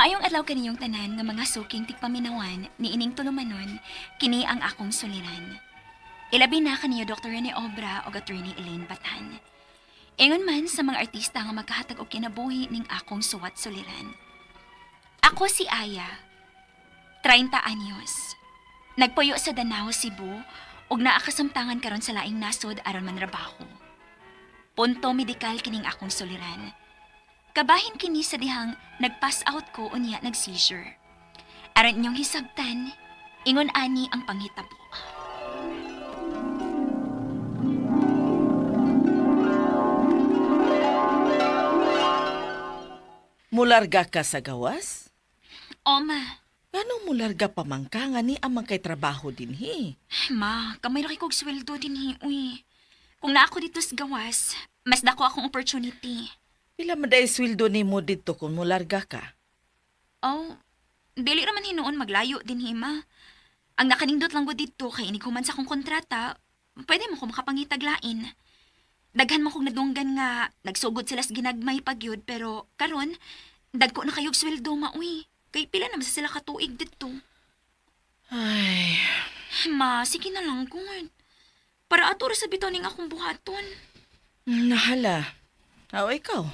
Maayong adlaw kaniyong tanan nga mga suking tigpaminawan ni ining tulumanon, kini ang akong suliran. Ilabi na kaniyo Dr. Rene Obra o Attorney Elaine Batan. Ingon man sa mga artista nga magkahatag og kinabuhi ning akong suwat suliran. Ako si Aya, 30 anyos. Nagpuyo sa Danao, Cebu ug naa kasamtangan karon sa laing nasod aron manrabaho. Punto medikal kining akong suliran. Kabahin kini sa dihang nag-pass out ko unya nag-seizure. Aron inyong hisabtan, ingon ani ang panghitabo. Mularga ka sa gawas? Oma, Nganong mularga pa man ka nga ni amang kay trabaho dinhi? Ma, kamay ra kay kog sweldo dinhi, uy. Kung naa ko dito sa gawas, mas dako akong opportunity. Pila man day sweldo nimo didto kung mularga ka? Oh, dili ra man hinuon maglayo dinhi, ma. Ang nakanindot lang gud didto kay inig human sa akong kontrata, pwede mo ko makapangitag lain. Daghan mo kong nadunggan nga nagsugod sila sa ginagmay pagyud pero karon dagko na kayog sweldo ma uy. Kay pila naman sa sila katuig didto. Ay, Ma, sige na lang gud. Para ato ra sa bitaw ning akong buhaton. nahala. Aw, ikaw.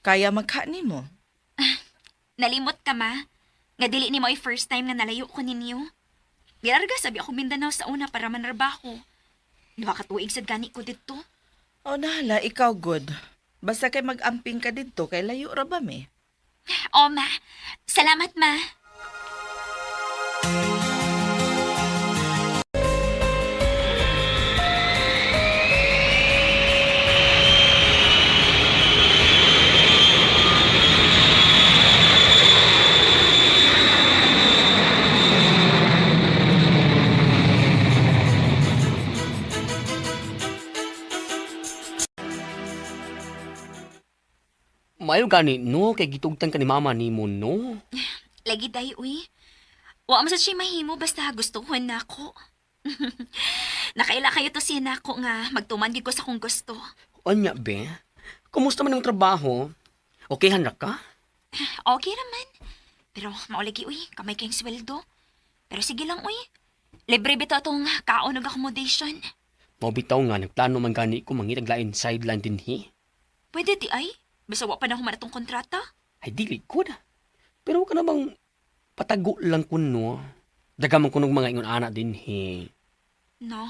Kaya magka nimo. Nalimot ka ma. Nga dili ni mo ay first time nga nalayo ko ninyo. Gilarga sabi ako Mindanao sa una para manrabaho. Duha ka tuig sad gani ko didto. O nahala, ikaw good. Basta kay mag-amping ka didto kay layo ra ba mi? O ma, salamat ma. Mayo gani no kay gitugtan ka ni mama nimo no. Lagi day uy. Wa man sad siya mahimo basta gustuhon na ako. Nakaila kayo to siya nako nga magtuman gid ko sa kong gusto. Anya be? Kumusta man ang trabaho? Okay ra ka? Okay raman. Pero maulagi uy, kamay kayong sweldo. Pero sige lang uy. Libre bitaw atong kaon ug accommodation. Mao bitaw nga nagplano man gani ko mangitag lain sideline dinhi. Pwede di ay. Basta wa pa na human atong kontrata. Ay dili ko na. Pero ka na bang patago lang kuno. Daga man kunog mga ingon ana dinhi. No.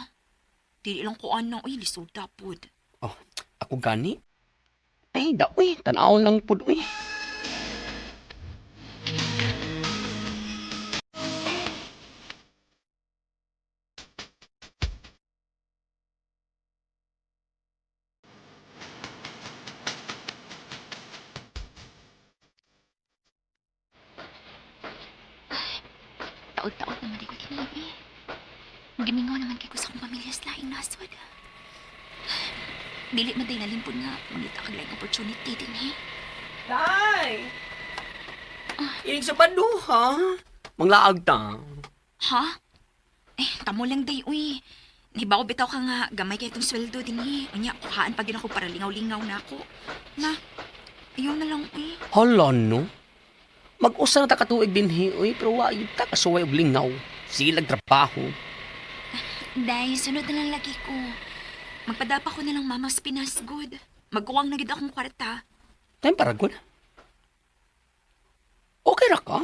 Dili lang ko ano, uy, lisuda pud. Oh, ako gani. Ay da uy, tan-aw lang pud uy. Taod-taod naman di ko kinibi. Gimingaw naman kay ko sa akong pamilya sa laing nasod. Dili man day nalimpon nga mangita kag laing opportunity din eh. Tay! Inig sa padu ha? Manglaag ta. Ha? Eh, kamo lang day uy. Nibaw bitaw ka nga gamay kay itong sweldo din eh. Unya, kuhaan pa gid ako para lingaw-lingaw na ako. Na, ayaw na lang uy. Hala no. Mag-usa na ta katuig dinhi uy, pero wa gyud ta kasuway og lingaw. Sige lag trabaho. Day, sunod na lang lagi ko. Magpadapa ko na lang mama sa Pinas, good. Magkuwang na gid akong kwarta. Time para gud. Okay ra ka?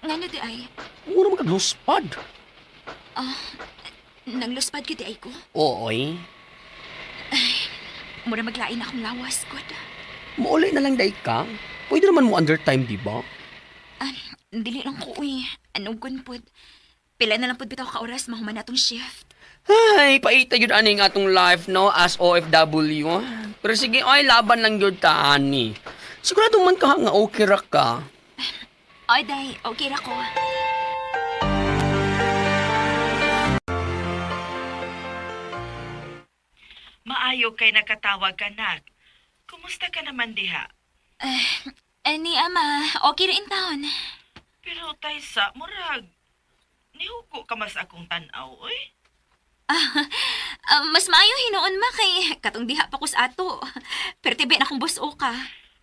Ngano di ay? Mura man kag luspad. Nangluspad gid di ay ko. Ooy, Mura maglain akong lawas, good. muuli na lang day ka. Pwede naman mo undertime, di ba? Ah, dili lang ko, uy. Anong gun pod? Pila na lang pod bitaw ka oras mahuman na atong shift. Ay, paita yun aning atong life, no? As OFW. Pero sige, ay, laban lang yun ta, ani. Sigurado man ka nga okay ra ka. Oy, day, okay ra ko. Maayo kay nakatawag ka nak. Kumusta ka naman diha? Ani, ama, okay ra in town. Pero Taysa, murag nihuko ka mas akong tan-aw, oy. Ah, mas maayo hinuon ma kay katong diha pa ko sa ato. Pero tibi na akong buso ka.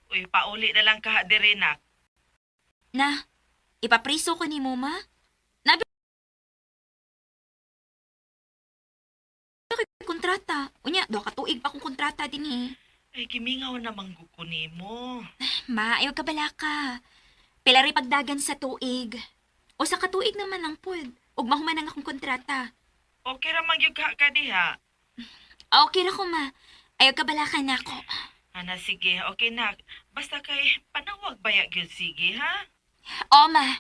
Uy, pauli na lang ka diri nak. Na, ipapriso ko ni mo, ma. Nabi kontrata. Unya, duha ka tuig pa akong kontrata din eh. Ay, gimingaw na manggug ko nimo. Ma, ayaw ka bala ka. Pilari pagdagan sa tuig. O sa katuig naman lang pod. Ug mahuman ang akong kontrata. Okay ra man gyud ka diha. Ah, okay ra ko, ma. Ayaw ka bala ka nako. Ana, sige, okay nak. Basta kay panawag baya gyud sige ha. O, ma.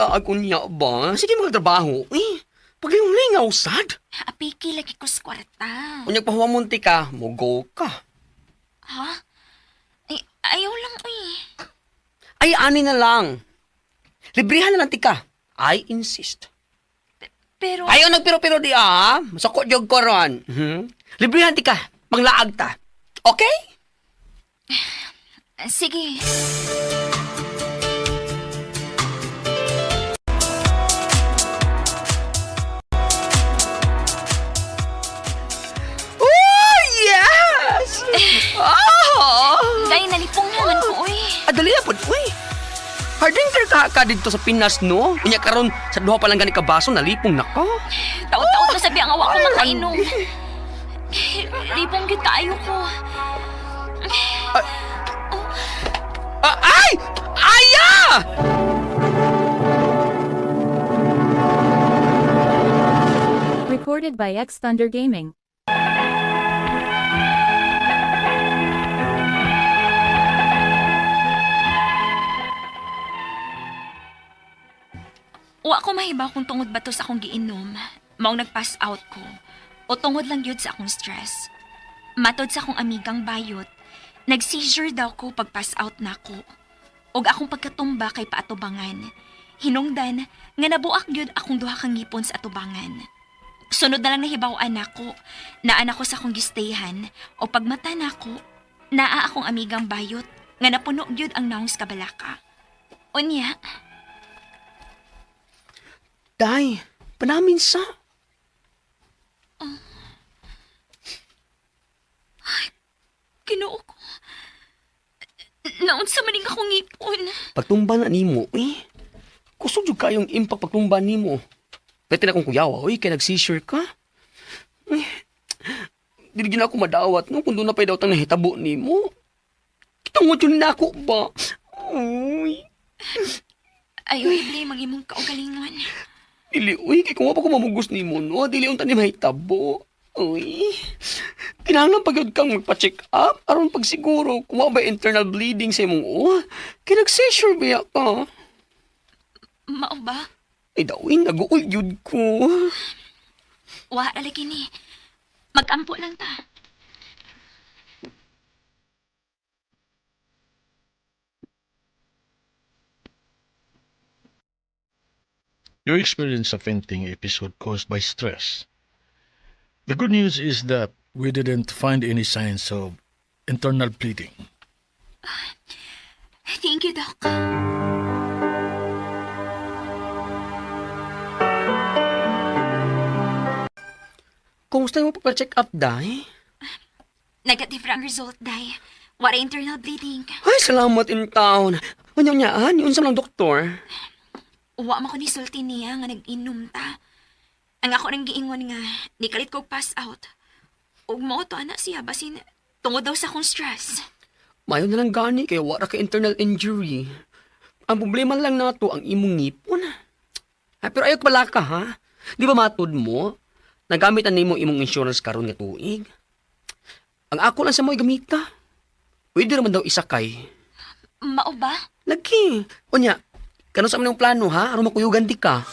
Ako niya ba? Sige magtrabaho. Eh, paglingaw sad. Apiki lagi ko sa kwarta. Unyag pahuwamunti ka, mogo ka. Ha? Ay, ayaw lang, uy. Ay, ani na lang. Librihan na lang tika. I insist. Pero, Ayaw nagpiro-piro di ah. Sako jog ko ron. Mhm. Librihan tika. Manglaag ta. Okay? sige. Oh, yes! Oh! Dahil nalipong naman ko, uy. Adali na po. Uy! Hard drinker ka ka dito sa Pinas, no? Unya karon sa duha pa lang gani ka baso, nalipong na ka. Taot-taot na sabi ang awa ko makainom. Lipong gyud kaayo ko. Ah, ay! Aya! Recorded by X Thunder Gaming. Wa ko mahibaw kung tungod ba to sa akong giinom, maong nag-pass out ko, o tungod lang yun sa akong stress. Matod sa akong amigang bayot, nag-seizure daw ko pag pass out na ko. Og akong pagkatumba kay paatubangan. Hinungdan nga nabuak gyud akong duha ka ngipon sa atubangan. Sunod na lang nahibaw-an nako, naan ako sa akong gistayhan o pagmata nako, naa akong amigang bayot nga napuno gyud ang naong sa kabalaka. Unya, Day, panamin sa. Ginoo ko. Naunsa man ning akong ngipon. Pagtumba na nimo, eh. Kusog jud kayong impact pagtumba nimo. Pwede na akong kuyawa, oy, kay nag-seizure ka. Eh, dili jud na ako madawat, no? Kung doon na pa'y dawat ang nahitabo nimo. Kitungod yun na ako ba? Uy, Ayaw i-blame ang imong kaugalingon. dili, uy, kay kung wa pa ko mamugos nimo, no? Dili unta ni mahitabo. Uy, kinahanglan pa gyud kang magpa-check up aron pagsiguro kung wa ba internal bleeding sa imong uwa. Kay nag-seizure ba ka? Mao ba? Ay dawin, nag-uul yun ko. Wa ra lagi ni. Magampo lang ta. You experienced a fainting episode caused by stress. The good news is that we didn't find any signs of internal bleeding. Thank you, Doc. Kumusta mo pagpa-check up, Day? Negative ra ang result, Day. Wala internal bleeding. Ay, salamat in town. Ano niya, yun sa lang doktor. Wa man ko ni sulti niya nga nag-inom ta. Ang ako nang giingon nga, nikalit ko pass out. Ug mao to ana siya basin tungod daw sa akong stress. Mayo na lang gani, kaya wala ka internal injury. Ang problema lang nato ang imong ngipon. Ay, pero ayaw pala ka, ha? Di ba matod mo? Nagamit na nimo imong insurance karon nga tuig. Ang ako lang sa mo gamita. Pwede naman daw isakay. Mao ba? Lagi. Unya, kano sa aming plano, ha? Aron makuyugan di ka.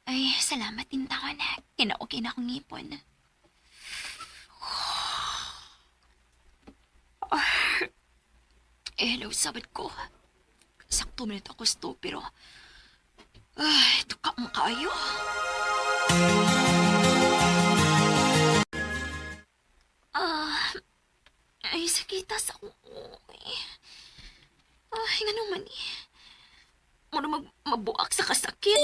Ay, salamat din taon. Kinaukay na akong ngipon. Ah. Eh, hello, sabad ko. Sakto minute ako sto, pero... Ay, tuka mo kayo. Ah, ay, sakita sa akong uwi. Ay, nga naman eh. Mura mag mabuak sa kasakit.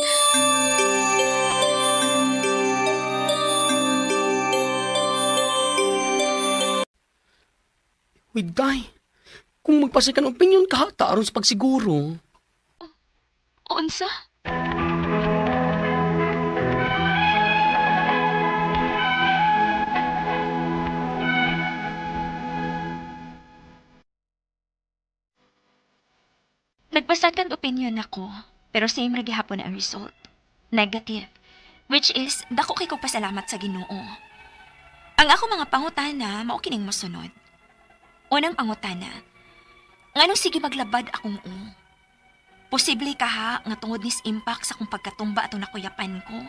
Uy, day. Kung magpasa ka ng opinion ka, aron sa pagsiguro. Unsa? Nagpa-second opinion ako, pero same ra gihapon ang result. Negative. Which is, dako kay ko pasalamat sa Ginoo. Ang ako mga pangutana, mao kining mosunod. Unang pangutana, nganong sige maglabad akong ulo? Posible ka ha nga tungod nis impact sa kong pagkatumba atong nakuyapan ko.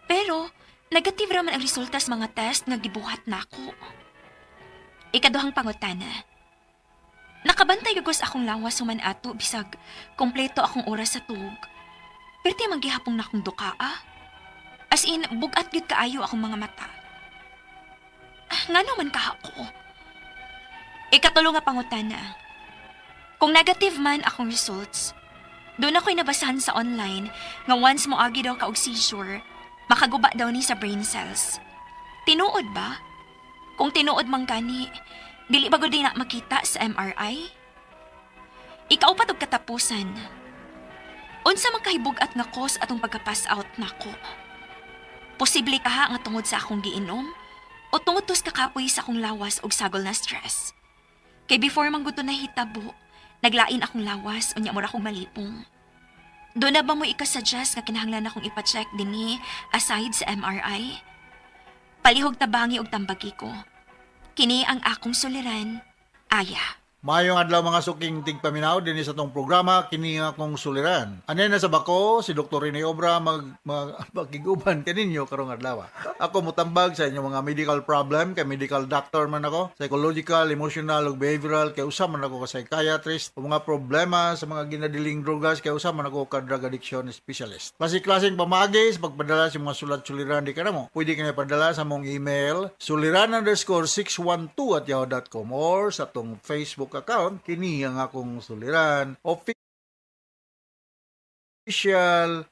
Pero, negative raman ang resulta sa mga test nga gibuhat nako. Ikaduhang pangutana. Nakabantay gagos akong lawas human ato bisag kompleto akong oras sa tug. Perti man gihapon na akong duka ah. As in, bugat gyud kaayo akong mga mata. Ah, ngano man kaha ko? Ikatulo nga pangutana. Kung negative man akong results, doon ako'y nabasahan sa online nga once mo agi daw ka og seizure, makaguba daw ni sa brain cells. Tinuod ba? Kung tinuod man kani, dili ba gud na makita sa MRI? Ikaw pa og katapusan. Unsa man kahibug-at nga cause atong pagka-pass out nako? Posible kaha nga tungod sa akong giinom o tungod tos kakapoy sa akong lawas og sagol na stress. Kay before man gud to nahitabo, naglain akong lawas unya mura akong malipong. Doon na ba mo ikasuggest nga kinahanglan akong ipacheck dinhi aside sa MRI? Palihog tabangi og tambagi ko. Kini ang akong suliran, Aya. Maayong adlaw mga suking tigpaminaw dinhi sa atong programa kini nga akong suliran. Anay na sa bako si Dr. Rene Obra mag, mag makiguban kaninyo karong adlaw. Ako motambag sa inyong mga medical problem kay medical doctor man ako, psychological, emotional ug behavioral kay usa man ako ka psychiatrist, o mga problema sa mga ginadiling drogas kay usa man ako ka drug addiction specialist. Klase-klaseng pamaagi sa pagpadala sa mga sulat suliran di kanamo. Pwede kini padala sa mong email suliran_612@yahoo.com or sa atong Facebook account kini ang akong suliran official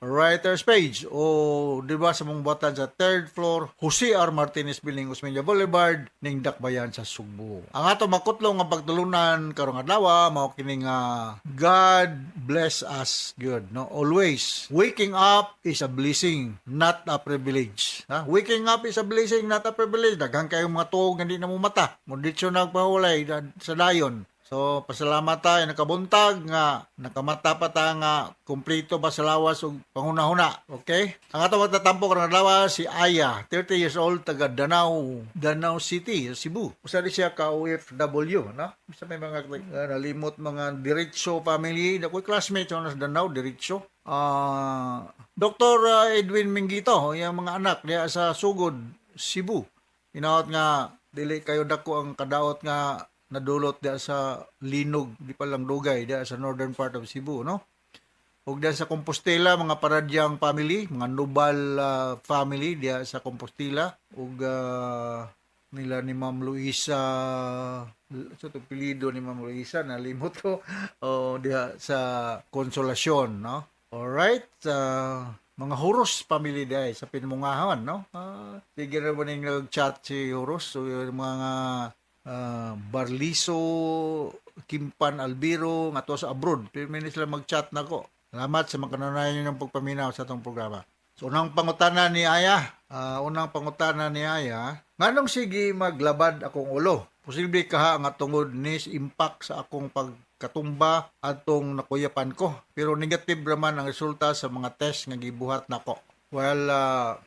writers page o di ba sa mong buhatan sa third floor Jose R. Martinez Building, Osmeña Boulevard ning Dakbayan sa Sugbo. Ang ato makutlong nga pagtulunan karong adlaw mao kini nga God bless us good, no? Always waking up is a blessing, not a privilege, ha? Waking up is a blessing, not a privilege. Daghan kayong mga tuog nga di na mo mata mo ditso nagpahulay sa dayon. So, pasalamat tayo nakabuntag nga nakamata pa ta nga kumpleto ba sa lawas ug panghuna-huna. Okay? Ang ato magtatampo karong adlaw si Aya, 30 years old, taga Danao, Danao City, Cebu. Usa di siya ka OFW, no? Bisa may mga nalimot mga Diretso family, nakoy classmate sa Danao, Diretso. Dr. Edwin Mingito, iyang mga anak diha sa Sugod, Cebu. Hinaot nga dili kayo dako ang kadaot nga nadulot diha sa linog di pa lang dugay diha sa northern part of Cebu, no? Ug diha sa Compostela mga Paradyang family, mga Nubal family diha sa Compostela ug nila ni Ma'am Luisa sa to apelyido ni Ma'am Luisa nalimot ko o diha sa Consolacion, no? Alright, mga Huros family diha sa Pinmungahan, no? Sige ra ba ning nag-chat si Huros, so yung mga Barliso, Kimpan Albiro nga to sa abroad. Pero may sila mag-chat nako. Salamat sa mga kanunayan ng pagpaminaw sa atong programa. So unang pangutana ni Aya, nganong sige maglabad akong ulo? Posible kaha nga tungod ni impact sa akong pagkatumba atong nakuyapan ko. Pero negative raman ang resulta sa mga test nga gibuhat nako. Well,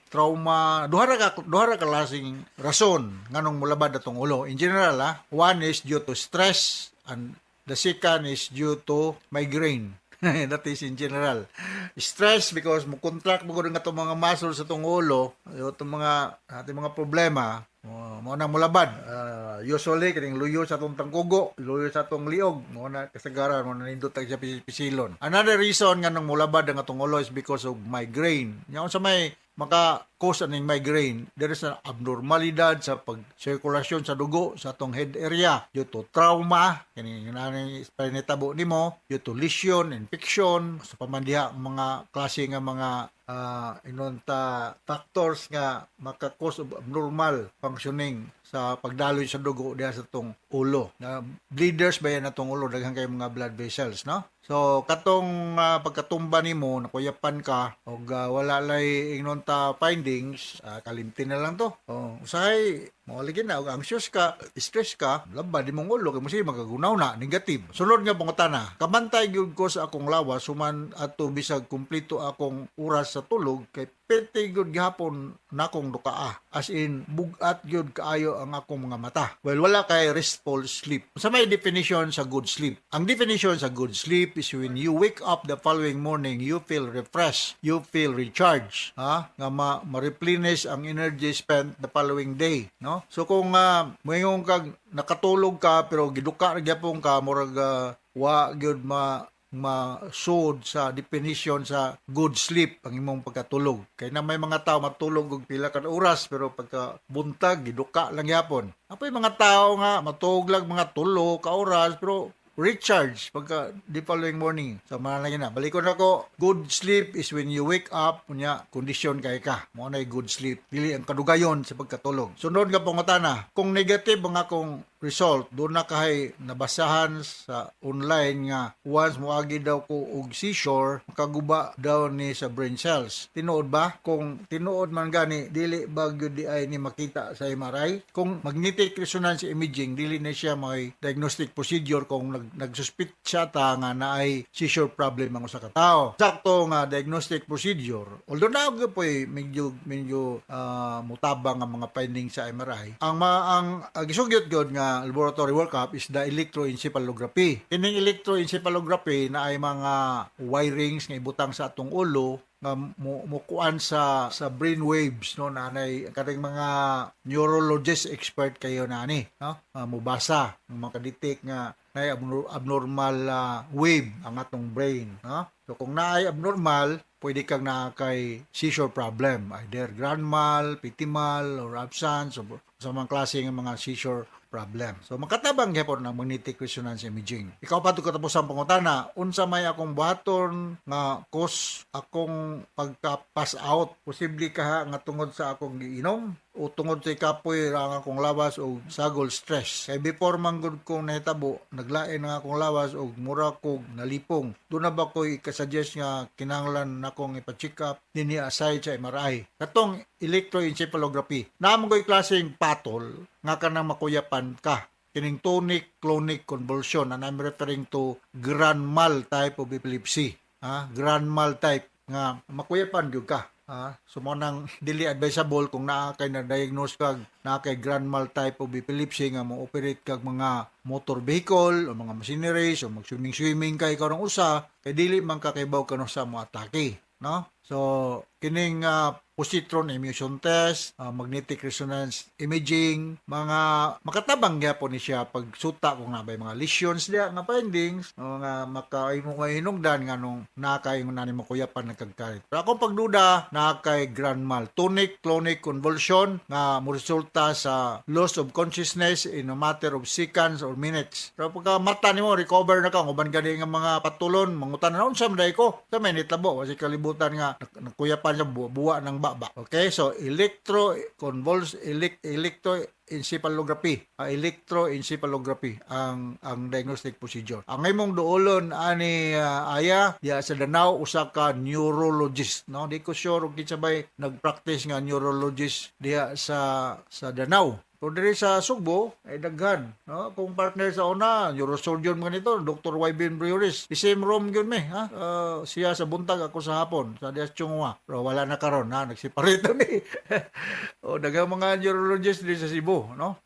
trauma, duha ra ka klaseng rason nganong mulabad atong ulo. In general, one is due to stress and the second is due to migraine. That is in general. Stress because mo contract mo gud nga itong mga muscles sa itong ulo, itong mga ating mga problema. Mo nang mulabad. Usually kining luyo sa atong tangkugo, luyo sa atong liog, mo na kasagaran mo na nindot siya pisilon. Another reason nga nang mulabad ang atong ulo is because of migraine. Nya unsa may maka-cause aning migraine, there is an abnormalidad sa pag-sirkulasyon sa dugo sa atong head area due to trauma, kini nani panitabo nimo, due to lesion, infection, sa pamandiha mga klase nga mga inonta factors nga maka-cause of abnormal functioning sa pagdaloy sa dugo diha sa atong ulo. Na bleeders ba yan atong ulo, daghan kay mga blood vessels, no? So katong pagkatumba nimo, nakuyapan ka og wala lay ingnon ta findings, kalimti na lang to. Oh, usahay mo lagi na og anxious ka, stress ka, labad imong ulo kay mo sige magagunaw na negative. Sunod nga pangutana, kabantay gyud ko sa akong lawas human ato bisag kumpleto akong oras sa tulog kay perti gyud gihapon nakong dukaa. As in bugat gyud kaayo ang akong mga mata. Well, wala kay restful sleep. Sa may definition sa good sleep. Ang definition sa good sleep is when you wake up the following morning, you feel refreshed, you feel recharged, ha? Nga ma-replenish ang energy spent the following day, no? So kung moingon kag nakatulog ka pero giduka ra gyapon ka, murag wa gyud ma masud sa definition sa good sleep ang imong pagkatulog. Kay na may mga tao matulog og pila ka oras pero pagka buntag giduka lang gyapon. Apoy mga tao nga matulog lang mga 3 ka oras pero recharge pagka the following morning. So mga lagi na. Balikon ako, good sleep is when you wake up, unya kondisyon kay ka. Mo na good sleep. Dili ang kadugayon sa pagkatulog. Sunod nga pangutana, kung negative ang akong result, doon na kahay nabasahan sa online nga once moagi daw ko og seizure, makaguba daw ni sa brain cells. Tinuod ba? Kung tinuod man gani, dili ba gyud di ay ni makita sa MRI? Kung magnetic resonance imaging, dili na siya may diagnostic procedure kung nagsuspect siya ta nga naay seizure problem ang usa ka tawo. Sakto nga diagnostic procedure, although na po medyo medyo mutabang ang mga findings sa MRI. Ang gisugyot gyud nga laboratory workup is the electroencephalography. Kining electroencephalography na ay mga wirings nga ibutang sa atong ulo nga mukuan sa brain waves, no, nanay karing mga neurologist expert kayo nani, no, mubasa ng makadetect nga naay abnormal wave ang atong brain, no. So kung naay abnormal, pwede kang naa kay seizure problem, either grand mal, petit mal or absence or sa mga klase ng mga seizure problem. So makatabang gyapon ng magnetic resonance imaging. Ikaw pa katapos ang pangutana, unsa may akong buhaton nga cause akong pagka-pass out? Posible kaha nga tungod sa akong giinom o tungod sa kapoy ra ang akong lawas o sagol stress. Kay before man gud kong nahitabo, naglain ang akong lawas og mura kog nalipong. Doon na ba ko ikasuggest nga kinahanglan nakong ipa-check up dinhi aside sa MRI? Katong electroencephalography. Naa man ko'y klaseng patol nga kanang makuyapan ka. Kining tonic clonic convulsion, and I'm referring to grand mal type of epilepsy. Ha? Grand mal type nga makuyapan gyud ka. Ha? So mo nang dili advisable kung naa kay na diagnose kag naa kay grand mal type of epilepsy nga mo operate kag mga motor vehicle o mga machineries o mag swimming swimming kay karong usa kay dili man ka kaybaw kano sa mo atake, no? So kining positron emission test, magnetic resonance imaging, mga makatabang gyapon ni siya pagsuta kung naa bay mga lesions diya nga findings o nga makaimo nga hinungdan nga nung naa kay na nimo kuyapan nagkagkarit. Pero akong pagduda, naa kay grand mal tonic clonic convulsion nga moresulta sa loss of consciousness in a matter of seconds or minutes. Pero pagka mata nimo, recover na ka, ang uban gani nga mga patulon mangutan na unsa man ko sa may nitlabo kasi kalibutan nga nakuyapan siya buwa ng baba. Okay, so electroencephalography, electroencephalography ang diagnostic procedure. Ang imong duolon ani aya diya sa Danao usa ka neurologist, no? Di ko sure kung kinsa bay nagpractice nga neurologist diya sa Danao. Kung diri sa Sugbo ay daghan, no? Kung partner sa una, neurosurgeon mga nito, Dr. Wybin Briones. The same room gyud mi, ha? Siya sa buntag, ako sa hapon, sa Dias Chungwa. Pero wala na karon, ha? Nagseparate na mi. O daghang mga neurologist diri sa Cebu, no?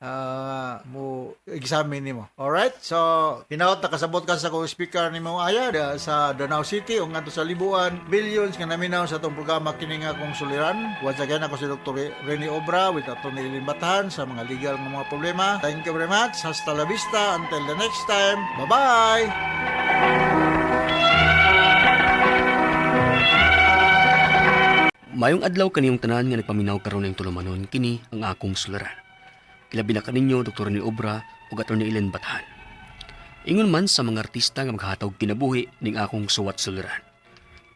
Mo examine nimo. Alright? So, hinaot nakasabot ka sa kong speaker nimo aya da, sa Danao City o ngadto sa Libuan, billions nga naminaw sa atong programa kini nga akong suliran. Once again, ako si Dr. Rene Obra with Atty. Eileen Batahan sa mga legal nga mga problema. Thank you very much. Hasta la vista. Until the next time. Bye-bye! Mayong adlaw kaniyong tanan nga nagpaminaw karon ning tulumanon kini ang akong suliran. Ilabi na kaninyo Dr. ni Obra ug Atty. Ellen Bathan. Ingon man sa mga artista nga maghatag kinabuhi ning akong suwat suliran.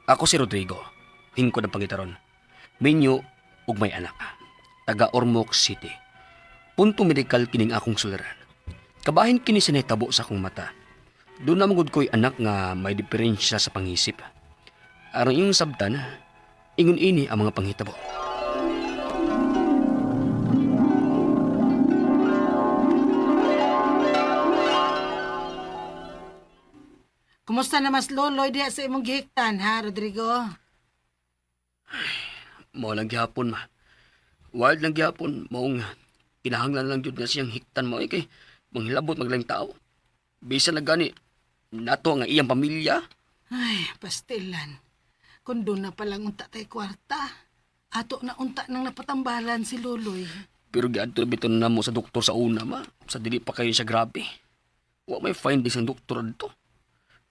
Ako si Rodrigo, hingkod ang pangitaron. Minyo ug may anak. Taga Ormoc City. Punto medikal kining akong suliran. Kabahin kini sa nahitabo sa akong mata. Doon na magud ko'y anak nga may diferensya sa pangisip. Aron iyong sabtan, ingon ini ang mga panghitabo. Kumusta na mas loloy diha sa imong gihiktan, ha, Rodrigo? Mao lang gihapon ma. Wild lang gihapon maong kinahanglan lang jud na siyang hiktan mo eh, kay manghilabot maglaing tao. Bisan na gani nato nga iyang pamilya. Ay, pastilan. Kung doon na palang unta tay kwarta, ato na unta nang napatambalan si Loloy. Pero giadto bitaw na mo sa doktor sa una ma. Sa dili pa kayo siya grabe. Wa may findings ang doktor dito.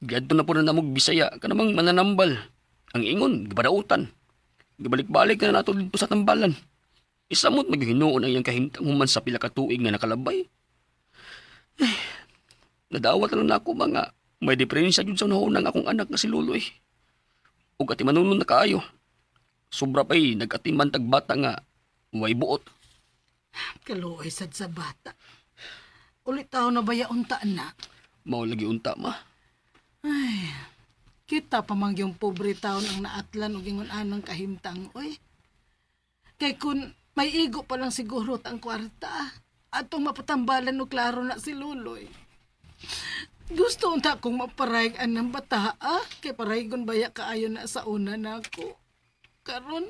Giadto na po na namog Bisaya kanamang mananambal. Ang ingon gibadautan. Gibalik-balik na nato dito sa tambalan. Isamot maghinuon ang iyang kahimtang human sa pila ka tuig nga nakalabay. Ay, nadawat na lang ako mga may diferensya jud sa naunang akong anak nga si Luloy. Ug ati manunon na kaayo. Sobra pa'y nag-atiman tag bata nga way buot. Kaluoy sad sa bata. Ulit tao na baya unta na. Mao lagi unta ma. Ay, kita pa man yung pobre taon ang naatlan og ingon anang kahimtang, oy. Kay kun may igo pa lang siguro ang kwarta, atong mapatambalan og klaro na si Luloy. Gusto unta kong maparayg anang bata, ah? Kay paraygon baya kaayo na sa una nako. Karon,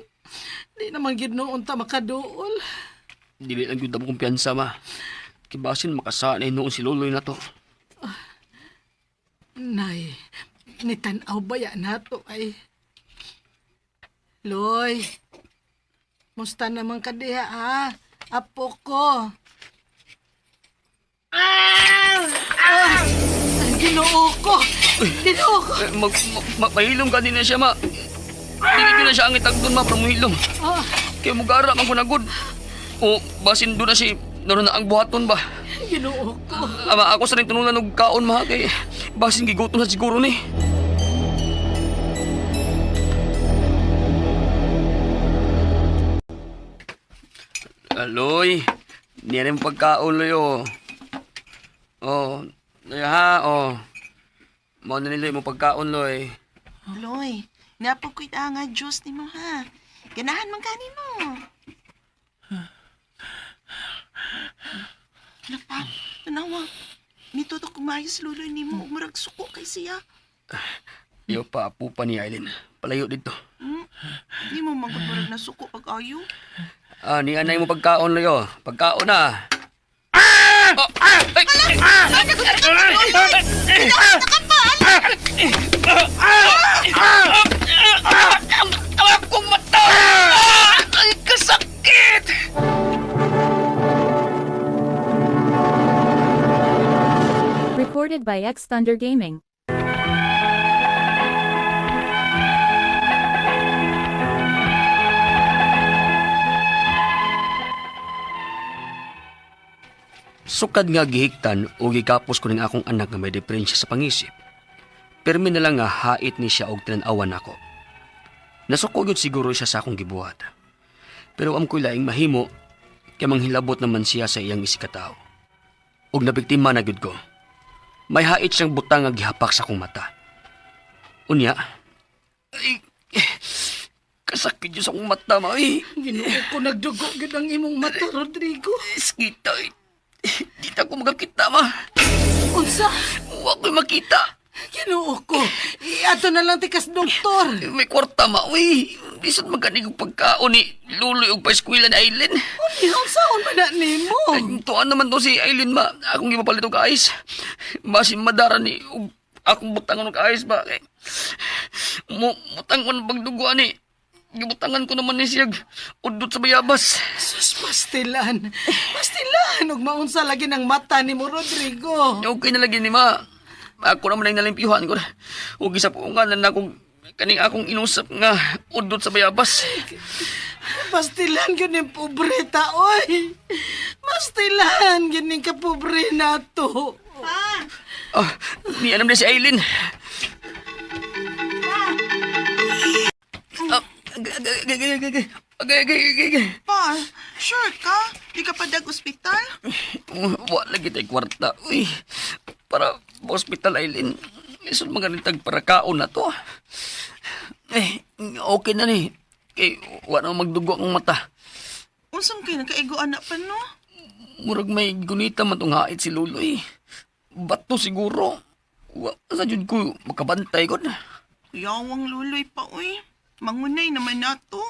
di naman gid noon ta makaduol. Dili lang gyud ako kumpiyansa ma. Kibasin makasanay noon si Loloy na to. Nay, nitan-aw baya nato ay. Loy, musta naman ka diha ha? Apo ko. Ah! Ah! Ginoo ko! Ginoo ko! Eh, mag, ma, mahilom ka din na siya ma. Dili gyud na siya ang itagdon ma pero muhilom. Ah, Kay mugara man ko na gud. O basin do na si naroon na ang buhaton ba. Ginoo ko. Ama ako sa rin tunulan og kaon ma kay basin gigutom na siguro ni. Aloy, niya rin pagkaon loy oh. Oh, loy ha, oh. Mao na nila mo pagkaon loy. Loy, napog ko'y nga juice ni mo ha. Ganahan man kani mo. Ano pa? Tanawa. Mituto kumayos luloy ni mo. Murag suko kay siya. Iyo pa apo pa ni Aileen. Palayo dito. Di mo manggod murag na suko pag ayo. Ah, ni anay mo pagkaon loy oh. Pagkaon na. Ah! Oh, ah! Ay! Ang akong mata! Ay, kasakit! Recorded by X Thunder Gaming. Sukad nga gihiktan o gikapos ko ning akong anak nga may diferensya sa pangisip. Pirmi na lang nga hait ni siya og tinan-awan nako. Nasuko gyud siguro siya sa akong gibuhat. Pero am ko'y laing mahimo kay manghilabot naman siya sa iyang isikatao. Og nabiktima na gyud ko. May hait siyang butang nga gihapak sa akong mata. Unya, ay, kasakit. Sakit gyud sa akong mata, ma. Eh. Ginoo ko, nagdugo gyud ang imong mata, Rodrigo. Kita eh. Di ta ko makakita, ma. Unsa? Wa ko'y makita. Ginoo ko. Iato na lang tikas doktor. Eh, may kwarta, ma. Uy, lisod maganig og pagkaon ni Luloy og paeskwela ni Aileen. Unya, unsaon man na nimo? Ay, tuan naman to si Aileen, ma. Akong gipapalit og ice. Basin madara ni og akong butangan og ice ba. Kay, mo butang ko ng pagdugo ani. Gibutangan ko naman ni siya udot sa bayabas. Sus, pastilan. Pastilan. Ug maunsa lagi ng mata nimo, Rodrigo. Okay na lagi ni ma. Ako naman ay nalimpyuhan ko. Huwag isa po nga na akong kaning akong inusap nga udot sa bayabas. Pastilan gyud ning pobre ta, oy. Pastilan gyud ning kapobre nato. Ah, ni anam na si Aileen. Ah, agay, agay, agay, agay, agay, agay, agay, agay. Pa, sure ka? Di ka pa dag ospital? Wa lagi tayo kwarta. Uy, para hospital, Aileen. Lisod maganitag para kaon na to. Eh, okay na ni. Kay, wa na magdugo ang mata. Unsam kay nagkaigo anak pa no? Murag may gunita man tong hait si Luloy. Bato siguro. Wa sa jud ko makabantay ko na. Yawang luloy pa uy. Mangunay naman nato.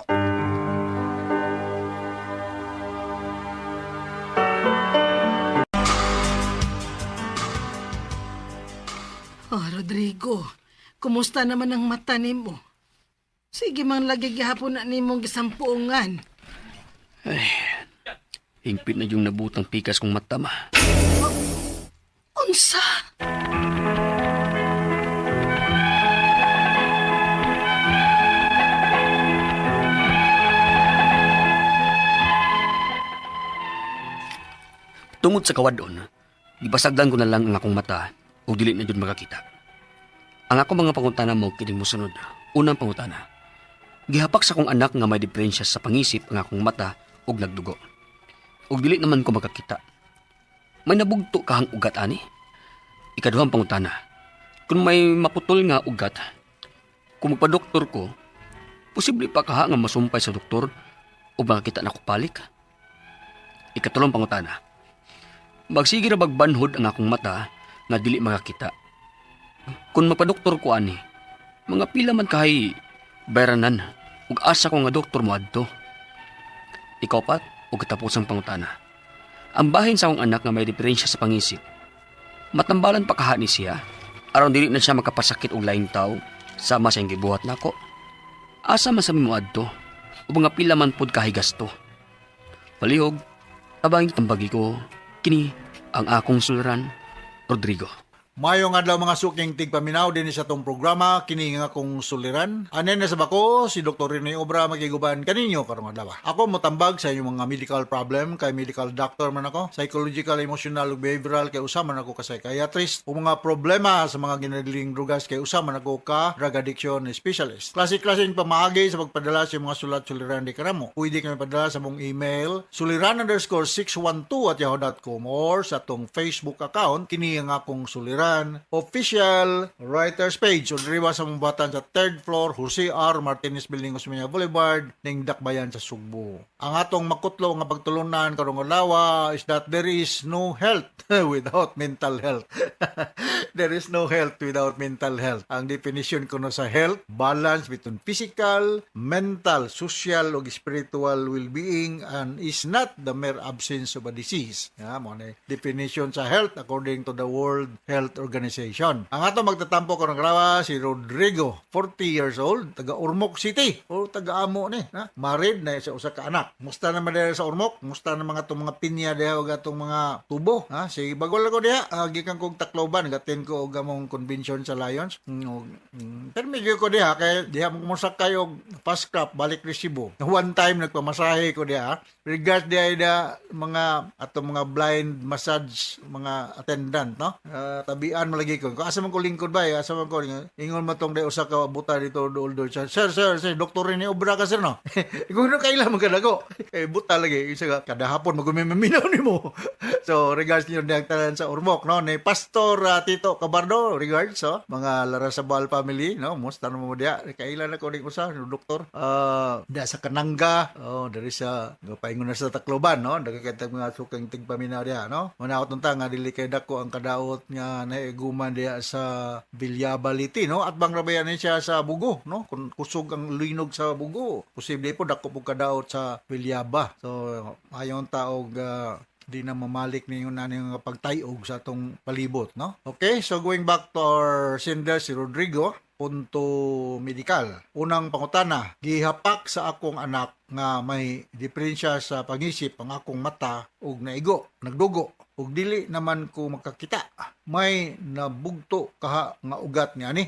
Oh, Rodrigo, kumusta naman ang mata nimo? Sige man lagi gihapon na nimong gisampuongan. Hingpit na yung nabutang pikas kong mata, ma. Unsa? Tungod sa kawadon, gibasagdan ko na lang ang akong mata ug dili na jud makakita. Ang akong mga pangutana mo kining mosunod. Unang pangutana. Gihapak sa akong anak nga may diferensya sa pangisip ang akong mata ug nagdugo. Ug dili naman ko makakita. May nabugto kahang ugat ani? Ikaduhang pangutana. Kung may maputol nga ugat, kung magpa-doktor ko, posible pa kaha nga masumpay sa doktor o makakita na ko palik? Ikatulong pangutana. Magsige ra bagbanhod ang akong mata nga dili makakita. Kung magpadoktor ko ani, mga pila man kahay bayranan ug asa ko nga doktor mo adto. Ikaw pat ug katapusang pangutana. Ang bahin sa akong anak nga may diferensya sa pangisip. Matambalan pa kaha ni siya aron dili na siya makapasakit og laing tawo sama sa iyang gibuhat nako. Asa man sa mo adto ug mga pila man pud kahay gasto. Palihog, tabanging tambagi ko, kini ang akong suluran, Rodrigo. Mayong adlaw mga suking tigpaminaw din sa tong programa kini nga akong suliran. Anen na sa bako si Dr. Rene Obra makiguban kaninyo karong adlaw. Ako motambag sa inyong mga medical problem kay medical doctor man ako, psychological, emotional ug behavioral kay usa man ako ka psychiatrist, ug mga problema sa mga ginadiling drugas kay usa man ako ka drug addiction specialist. Klase-klaseng pamaagi sa pagpadala sa inyong mga sulat suliran di kanamo. Pwede kami padala sa mong email suliran_612@yahoo.com or sa atong Facebook account kini nga akong suliran official writers page. So diri ba sa mong batan sa third floor Jose R. Martinez Building, Osmeña Boulevard, ning Dakbayan sa Sugbo. Ang atong makutlo nga pagtulunan karong adlaw is that there is no health without mental health. There is no health without mental health. Ang definition kuno sa health, balance between physical, mental, social ug spiritual well-being and is not the mere absence of a disease. Ya, mo na definition sa health according to the World Health Organization. Ang ato magtatampo karong adlaw si Rodrigo, 40 years old, taga Ormoc City o taga amo ni, na married na sa usa ka anak. Musta naman diha sa Ormoc? Musta na mga itong mga pinya diha ug atong mga tubo, ha? Si bagol ako diha, gikan kog Tacloban, gatin ko og among convention sa Lions. Pero medyo ko diha kay diha mo mosakay og fast craft balik resibo. One time nagpamasahe ko diha. Regards diha da mga atong mga blind massage mga attendant, no? Tabi Naabian malagi ko. Kung asa man ko lingkod ba, eh, asa man ko ingon man tong day usa ka buta dito duol duol. Sir, sir, sir, sir, doktor ni obra ka sir no. Ingon no kaila man kadago. Eh buta lagi isa ka kada hapon magumiminaw nimo. So regards niyo diyang tanan sa Ormoc no ni Pastor Tito Cabardo, regards oh, mga Larasabal family no, musta na mo diya. Kaila na ko ning usa no, doktor. Da sa Kananga, oh, diri sa paingon na sa Tacloban no, daghan mga sukang tigpaminaw diha no. Manaot unta nga dili kay dako ang kadaot nga naiguman diha sa Villabaliti no, at bang rabayan ni siya sa Bugo no, kung kusog ang linog sa Bugo, posible po dako pug kadaot sa Villaba. So ayon taog di na mamalik ninyo na nga pagtayog sa atong palibot no. Okay, so going back to our sender si Rodrigo punto medical. Unang pangutana, gihapak sa akong anak nga may diferensya sa pangisip ang akong mata ug naigo, nagdugo ug dili naman ko makakita. May nabugto kaha nga ugat niya ni.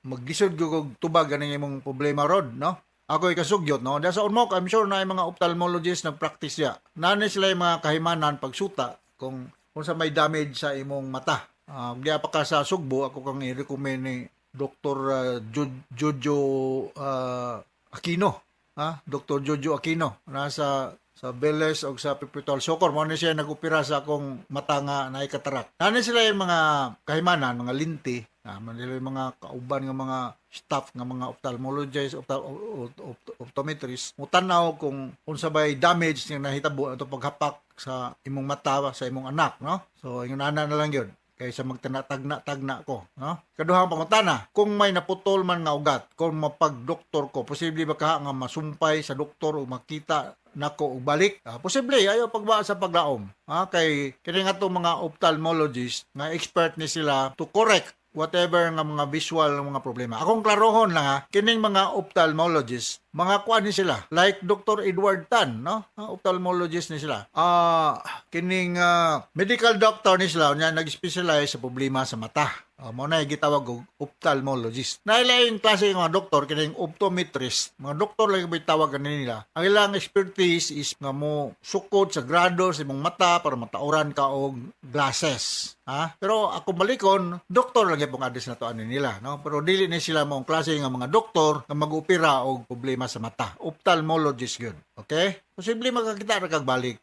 Maglisod gyud og tubag aning imong problema rod no. Ako ikasugyot no. Dahil sa Ormoc, I'm sure na mga ophthalmologist nagpractice siya. Nani sila yung mga kahimanan pagsuta kung sa may damage sa imong mata. Diya pa ka sa Sugbo, ako kang i-recommend ni Dr. Jojo Aquino. Ha? Dr. Jojo Aquino. Nasa sa Veles o sa Perpetual Socor. Mao ni siya nag-opera sa akong mata nga naay katarak. Nani sila yung mga kahimanan, mga linti, man nila yung mga kauban nga mga staff nga mga ophthalmologist, optometrist, mutanaw kung unsa bay damage nga nahitabo ato paghapak sa imong mata sa imong anak, no? So ingon ana na lang gyud kaysa magtagna-tagna ko, no? Kaduhang pangutana, kung may naputol man nga ugat, kung mapagdoktor ko, posible ba ka nga masumpay sa doktor o makita nako og balik? Posible ayo pagba sa paglaom. Kay kini nga to mga ophthalmologist nga expert ni sila to correct whatever nga mga visual nga mga problema. Akong klarohon lang ha, kining mga ophthalmologist, mga kuan ni sila, like Dr. Edward Tan, no? Ophthalmologist ni sila. Kining medical doctor ni sila, unya nag-specialize sa problema sa mata. Mao na gitawag og ophthalmologist. Nailaing klase ng mga doktor kining optometrist. Mga doktor lang yung tawag nila. Ang ilang expertise is nga mo sukod sa grado sa imong mata para matauran ka og glasses. Ha? Pero ako balikon, doktor lang gyud address na to ani nila, no? Pero dili ni sila mong klase nga mga doktor nga mag-opera og problema sa mata. Ophthalmologist gyud. Okay? Posible makakita ra kag balik,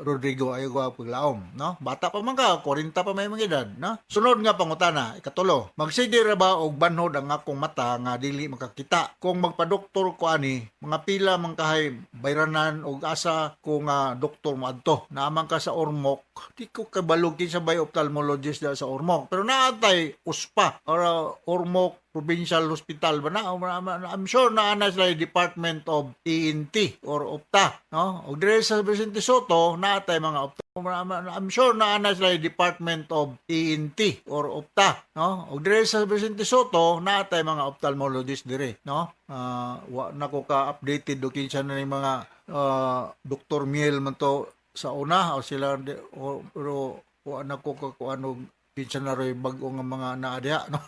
Rodrigo, ayo ko paglaom, no? Bata pa man ka, 40 pa may mga edad, no? Sunod nga pangutana, ikatulo. Magsige ra ba og banhod ang akong mata nga dili makakita? Kung magpadoktor ko ani, mga pila man kahay bayranan og asa ko nga doktor moadto. Naaman ka sa Ormoc, di ko kabalog kinsa bay ophthalmologist da sa Ormoc. Pero naatay USPA or Ormoc Provincial Hospital ba na? I'm sure na ana sila yung Department of ENT or Opta, no? Og dire sa Vicente Soto naatay mga Opta. I'm sure na ana sila yung Department of ENT or Opta, no? Og dire sa Vicente Soto naatay mga ophthalmologist dire, no? Wa na ko ka updated do kinsa na ning mga Dr. Miel man to sa una o sila o, pero wa na ko ka kuano kinsa na roy bag-o nga mga naa diha, no?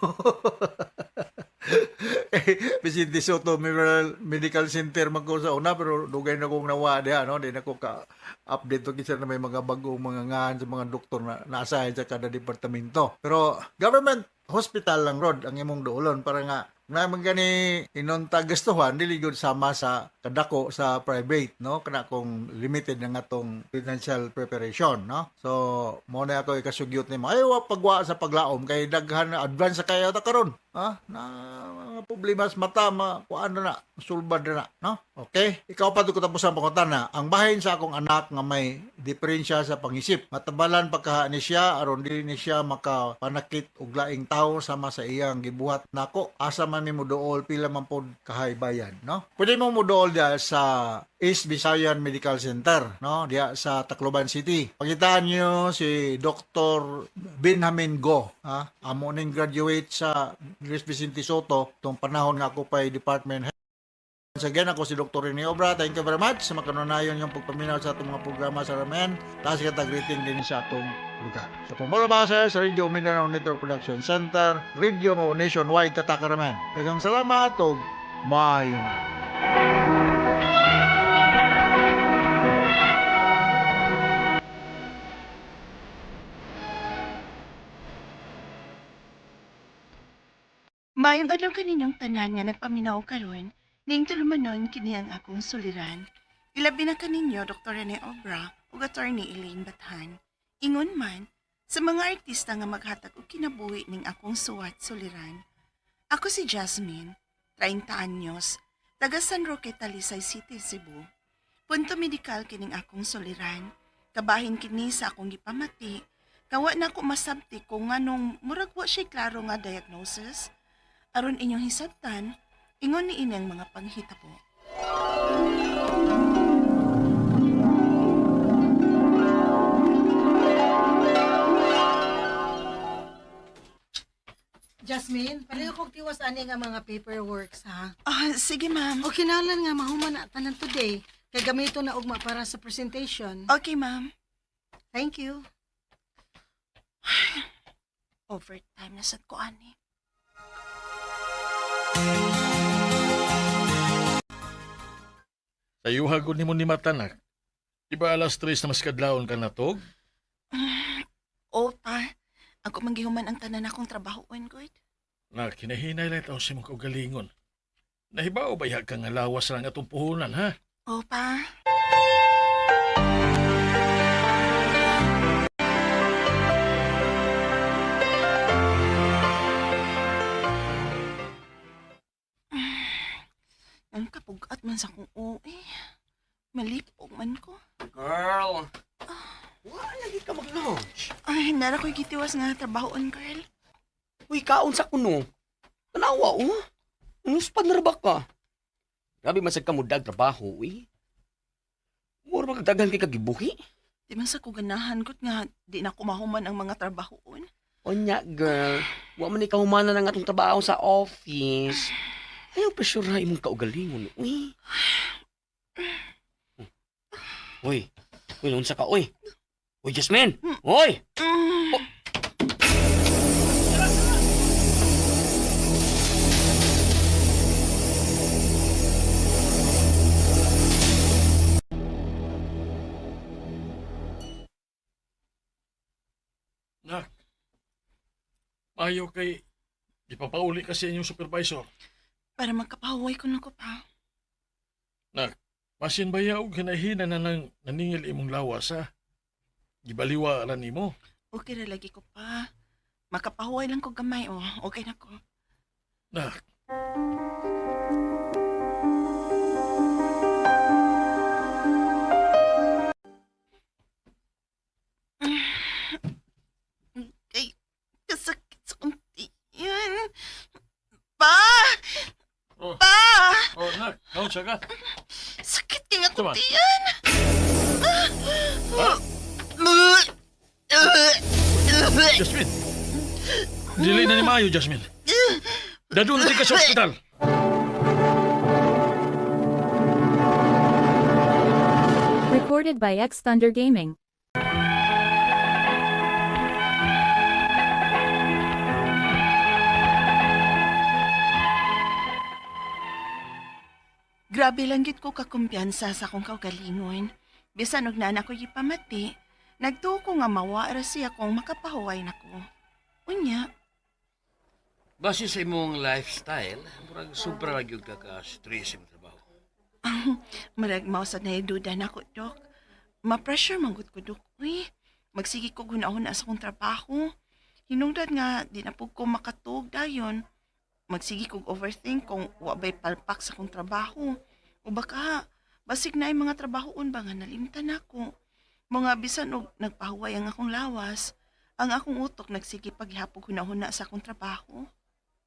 Vicente Soto Memorial Medical Center man ko sa una pero dugay na kong nawa diha, no? Di na ko ka update to kinsa na may mga bag-ong mga ngahan sa mga doktor na naasahan sa kada departamento. Pero government hospital lang rod ang imong duolon para nga naman gani inonta gastuhan dili gyud sama sa kadako sa private, no? Kana kung limited na nga tong financial preparation, no? So mo na ako ikasugyot nimo, ay wa pagwa sa paglaom kay daghan na advance sa kayo ta karon, ha? Na mga problema sa mata ma kuan na sulbad na, no? Okay, ikaw pa ko tapos ang pangutana. Ang bahin sa akong anak nga may diferensya sa pangisip, matabalan pagkaha ni siya aron dili ni siya makapanakit og laing tawo sama sa iyang gibuhat nako. Asa man mi moduol, pila man pod kahay bayad, no? Pwede mo moduol diha sa East Visayan Medical Center, no? Diha sa Tacloban City. Pakitaan niyo si Dr. Benjamin Go, ha? Amo ning graduate sa Luis Vicente Soto tong panahon nga ako pay department head. Once again, ako si Dr. Rene Obra. Thank you very much sa makanunayon yung pagpaminaw sa atong mga programa sa RMN. Taas ka tag-greeting din sa atong lugar. Sa Pamora Basa, sa Radio Mindanao Network Production Center, Radio Nationwide, Tatak RMN. Daghang salamat og maayong Maayong adlaw kaninyong tanan nga nagpaminaw karon, ning tulumanon kini ang akong suliran. Ilabi na kaninyo Dr. Rene Obra ug Attorney Elaine Bathan. Ingon man sa mga artista nga maghatag og kinabuhi ning akong suwat suliran. Ako si Jasmine, 30 anyos, taga San Roque, Talisay City, Cebu. Punto medikal kining akong suliran. Kabahin kini sa akong gipamati. Kawa na ko masabti kung nganong murag wa siya klaro nga diagnosis. Aron inyong hisabtan, ingon ni inyang mga panghitabo. Jasmine, pareho kog tiwas ani nga mga paperworks ha. Ah, sige ma'am. O kinahanglan nga mahuman na tanan today kay gamito na ugma para sa presentation. Okay ma'am. Thank you. Overtime na sad ko ani. Sayuha gud nimo ni matanak. Di ba alas 3 na mas kadlawon ka natog? O pa, ako manggihuman ang tanan akong trabahoon good. Na kinahinay lang taon sa imong kaugalingon. Nahibaw ba iha ka nga lawas lang atong puhunan, ha? O pa. Ang kapugat man sa akong uwi. Malipog man ko. Girl, wala lagi ka mag-lunch. Ay, nara ko'y gitiwas nga trabahoon, girl. Uy, kaon sa kuno. Tanawa, oh. Nuspad na ra ba ka? Grabe man sad ka mudag trabaho, uy. Mura ba kagdaghan kay kagibuhi? Di man sa ko ganahan kot nga di na kumahuman ang mga trabahoon. Onya, girl. Wa man ikaw humana ng atong trabaho sa office. Ayaw pressure na imong kaugalingon, uy. Uy, uy, unsa ka, uy. Uy, Jasmine! Uy! Mm. Nak, maayo kay ipapauli kasi inyong supervisor. Para magkapahuway ko na ko pa. Nak, masin ba og hinahina na nang naningil imong lawas, ha? Gibaliwa ra nimo. Okay ra lagi ko pa. Makapahuway lang ko gamay, oh. Okay na ko. Nak, Ay, kasakit sa kong tiyan. Pa! Oh. Pa! Oh, nak, kaon ka? Sakit kay nga Tama. kong tiyan. Jasmine! Dili na ni maayo, Jasmine. Dadun ka sa ospital. Recorded by X Thunder Gaming. Grabe lang gid ko kakumpiyansa sa akong kaugalingon. Bisan og nana ko gipamati, nagtuo ko nga mawa ra siya kung makapahuway nako. Unya, Base sa imong lifestyle, murag sobra ra gyud ka ka-stress imong trabaho. Marag mao sad na duda nako, Dok. Ma-pressure man gud ko, Dok. Uy, magsige ko hunahuna sa akong trabaho. Hinungdan nga di na pud ko makatuog dayon. Magsige kog overthink kung wa bay palpak sa akong trabaho. O baka basig na mga trabahoon ba nga nalimtan nako. Mga bisan og nagpahuway ang akong lawas, ang akong utok nagsige paghapog hunahuna sa akong trabaho.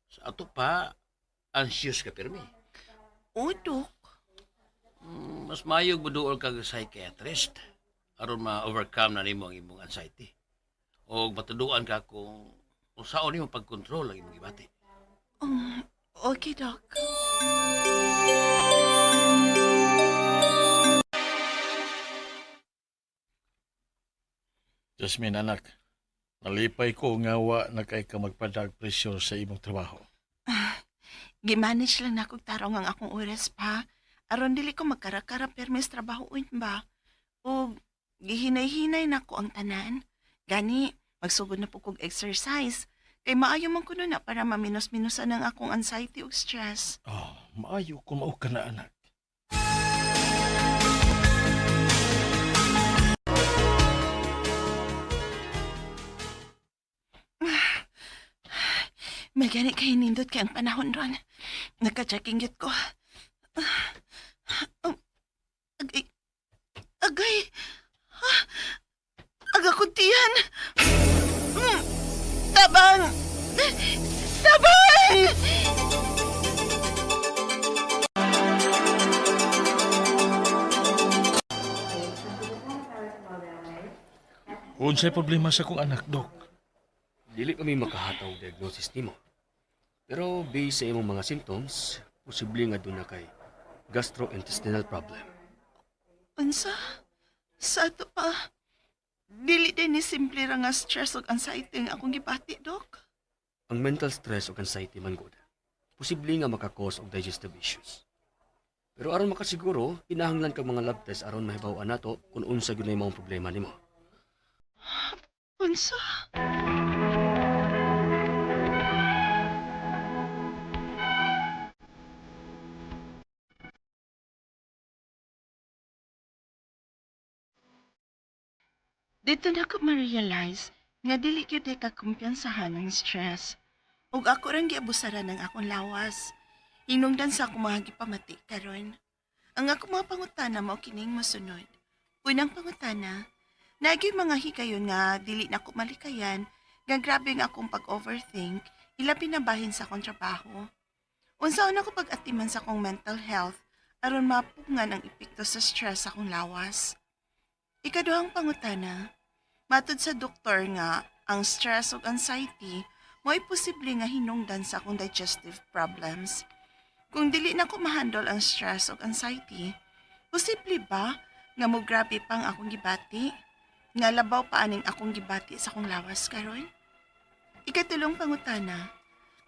Sa ato pa, anxious ka pirmi. O, Dok. Mas maayo muduol kag psychiatrist aron ma-overcome na nimo ang imong anxiety. O matuduan ka kung unsaon nimo pagkontrol ang imong gibati. Okay, Dok. Jasmine, anak, nalipay ko nga wa na kay ka magpadag pressure sa imong trabaho. Gimanage lang na kog tarong ang akong oras pa. Aron dili ko magkarakara permis trabahoon ba. O gihinay-hinay na ko ang tanan. Gani, magsugod na po kog exercise. Kay maayo man kuno na para maminos-minusan ang akong anxiety ug stress. Oh, maayo kung mao ka na, anak. May gani kay nindot kay ang panahon ron. Nagka-checking gyud ko. Agay. Agay. Ah, aga kuntian. Tabang! Tabang! Unsay problema sa akong anak, Dok? Dili kami makahataw diagnosis nimo. Pero based sa imong mga symptoms, posible nga doon na kay gastrointestinal problem. Unsa? Sa ato pa. Dili din ni simple ra nga stress ug anxiety ang akong gibati, Dok. Ang mental stress o anxiety man gud, posible nga makakos og digestive issues. Pero aron makasiguro, kinahanglan kag mga lab test aron mahibaw-an nato kung unsa gyud na imong problema nimo. Unsa? Dito na ko ma-realize nga dili gyud ka kumpiyansahan ang stress. Ug ako rang giabusaran ang akong lawas. Hinungdan sa akong mga gipamati karon. Ang akong mga pangutana mao kining mosunod. Unang pangutana, naagyo'y mga higayon nga dili na ko malikayan, nga grabe nga akong pag-overthink, ilabi na bahin sa akong trabaho. Unsaon ako pag-atiman sa akong mental health aron mapugngan ang epekto sa stress sa akong lawas. Ikaduhang pangutana, matud sa doktor nga ang stress ug anxiety mo'y posible nga hinungdan sa akong digestive problems. Kung dili na ko mahandle ang stress ug anxiety, posible ba nga mo grabe pang akong gibati? Nga labaw pa aning akong gibati sa akong lawas karon? Ikatulong pangutana,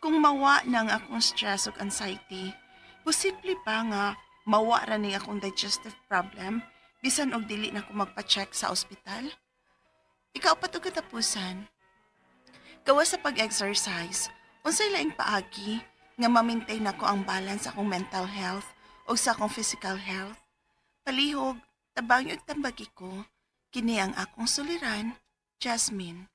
kung mawa na ang akong stress ug anxiety, posible ba nga mawa ra ning akong digestive problem bisan og dili na ko magpa-check sa ospital? Ikaapat og katapusan, gawas sa pag-exercise, unsay laing paagi nga ma-maintain nako ang balance sa akong mental health o sa akong physical health? Palihog, tabang ug tambagi ko, kini ang akong suliran, Jasmine.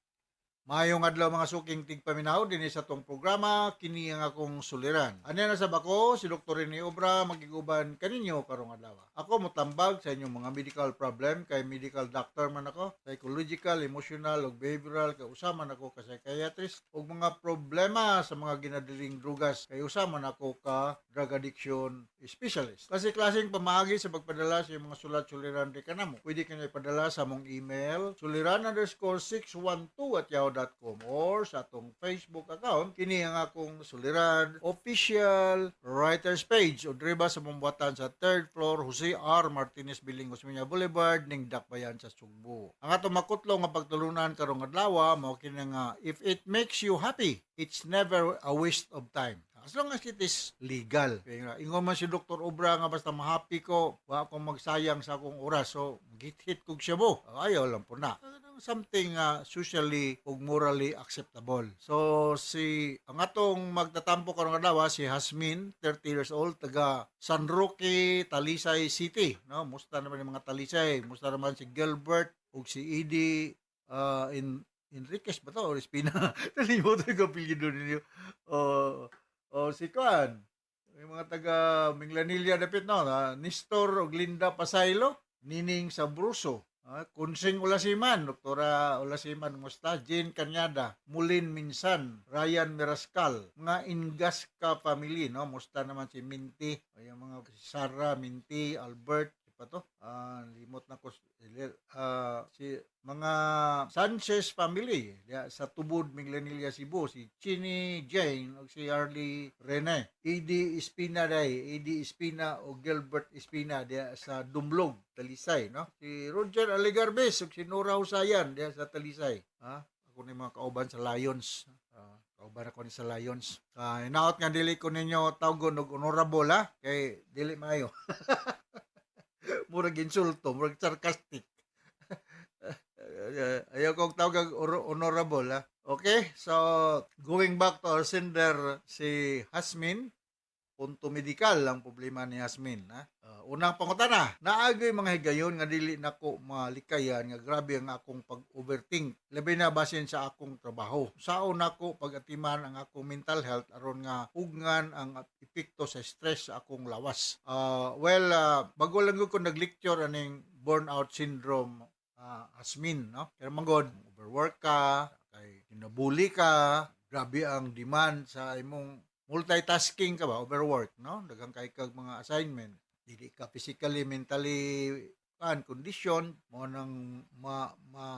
Maayong adlaw mga suking tigpaminaw dinhi sa tong programa kini ang akong suliran. Anya na sab ako si Dr. Rene Obra magiguban kaninyo karong adlaw. Ako motambag sa inyong mga medical problem kay medical doctor man ako, psychological, emotional ug behavioral kay usa man ako ka psychiatrist ug mga problema sa mga ginadiling drugas kay usa man ako ka drug addiction specialist. Kasi klaseng pamaagi sa pagpadala sa inyong mga sulat suliran di kanamo. Pwede kanyo ipadala sa among email suliran_612@yahoo.com or sa atong Facebook account kini ang akong Suliran Official Writers Page o driba sa Mumbuatan sa third floor, Jose R. Martinez Building, Osmeña Boulevard ning Dakbayan sa Sugbo. Ang atong makutlo nga pagtulunan karong adlaw mao kini nga, if it makes you happy, it's never a waste of time. As long as it is legal. Kaya nga, ingon man si Dr. Obra nga basta mahappy ko, wa akong magsayang sa akong oras. So, git-hit kog shabu. Ayaw lang po na. Something socially ug morally acceptable. So, si ang atong magtatampo karong adlaw si Hasmin, 30 years old, taga San Roque, Talisay City, no? Musta naman yung mga Talisay? Musta naman si Gilbert ug si Edie in Enriquez ba to or Espina? Nalimutan ko apelyido ninyo. O si Kuan, yung mga taga Minglanilla dapit no, na Nestor ug Linda Pasaylo, Nining Sabruso, Kunsing Ulasiman, Doktora Ulasiman musta, Jane Cañada, Mulin Minsan, Ryan Mirascal, mga Ingasca family no, musta naman si Minty, o yung mga si Sarah, Minty, Albert, si pa to? Limot na ko si mga Sanchez family diya sa Tubod, Minglanilla, Cebu, si Chini Jane ug si Arlie Rene, Edi Espina day, Edi Espina o Gilbert Espina diya sa Dumlog, Talisay, no? Si Roger Aligarbes ug si Nora Husayan diya sa Talisay, ha? Ako ni mga kauban sa Lions. Kauban ako ni sa Lions. Hinaot nga dili ko ninyo tawgon og honorable ha, kay dili maayo. Murag insulto, murag sarcastic. Ayaw kong tawag honorable, ha? Okay, so going back to our sender, si Hasmin, punto medikal ang problema ni Hasmin. Ha? Unang pangutana, naa gyuy mga higayon nga dili nako malikayan nga grabe ang akong pag-overthink. Labi na basin sa akong trabaho. Saon nako pag-atiman ang akong mental health aron nga ugngan ang epekto sa stress sa akong lawas? Well, bago lang gyud ko nag-lecture aning burnout syndrome, Hasmin, no? Pero manggod, overwork ka, kay kinabuli ka, grabe ang demand sa imong multitasking ka ba, overwork, no? Daghang kay kag mga assignment. Dili ka physically, mentally kan condition mo nang ma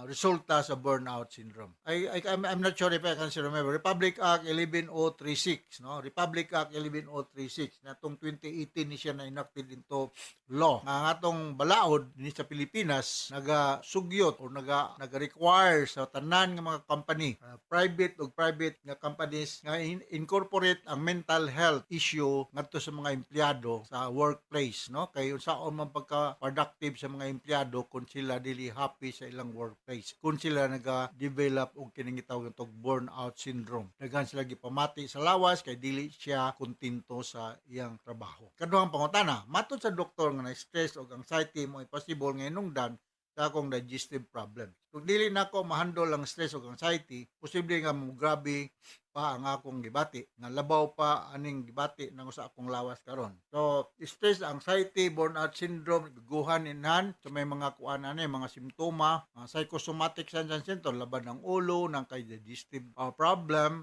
resulta sa burnout syndrome. I'm not sure if I can still remember. Republic Act 11036, no? Republic Act 11036 natong 2018 ni siya na enacted into law. Nga ang atong balaod ni sa Pilipinas naga sugyot o naga-require sa tanan nga mga company, private ug private nga companies nga incorporate ang mental health issue ngadto sa mga empleyado sa workplace, no? Kay unsaon man pagka productive sa mga empleyado kung sila dili happy sa ilang workplace, kung sila naga-develop og kining gitawag natong burnout syndrome? Daghan sila gipamati sa lawas kay dili siya kontento sa iyang trabaho. Kaduhang pangutana, matod sa doktor nga na stress og anxiety mo possible nga hinungdan sa akong digestive problem. Kung dili nako ma-handle ang stress ug anxiety, posible nga mo grabe pa ang akong gibati, nga labaw pa aning gibati nang sa akong lawas karon. So, stress, anxiety, burnout syndrome, guhan inhan. So, may mga kuan ani, mga simptoma, mga psychosomatic signs and symptoms, laban ng ulo, ng kay digestive problem,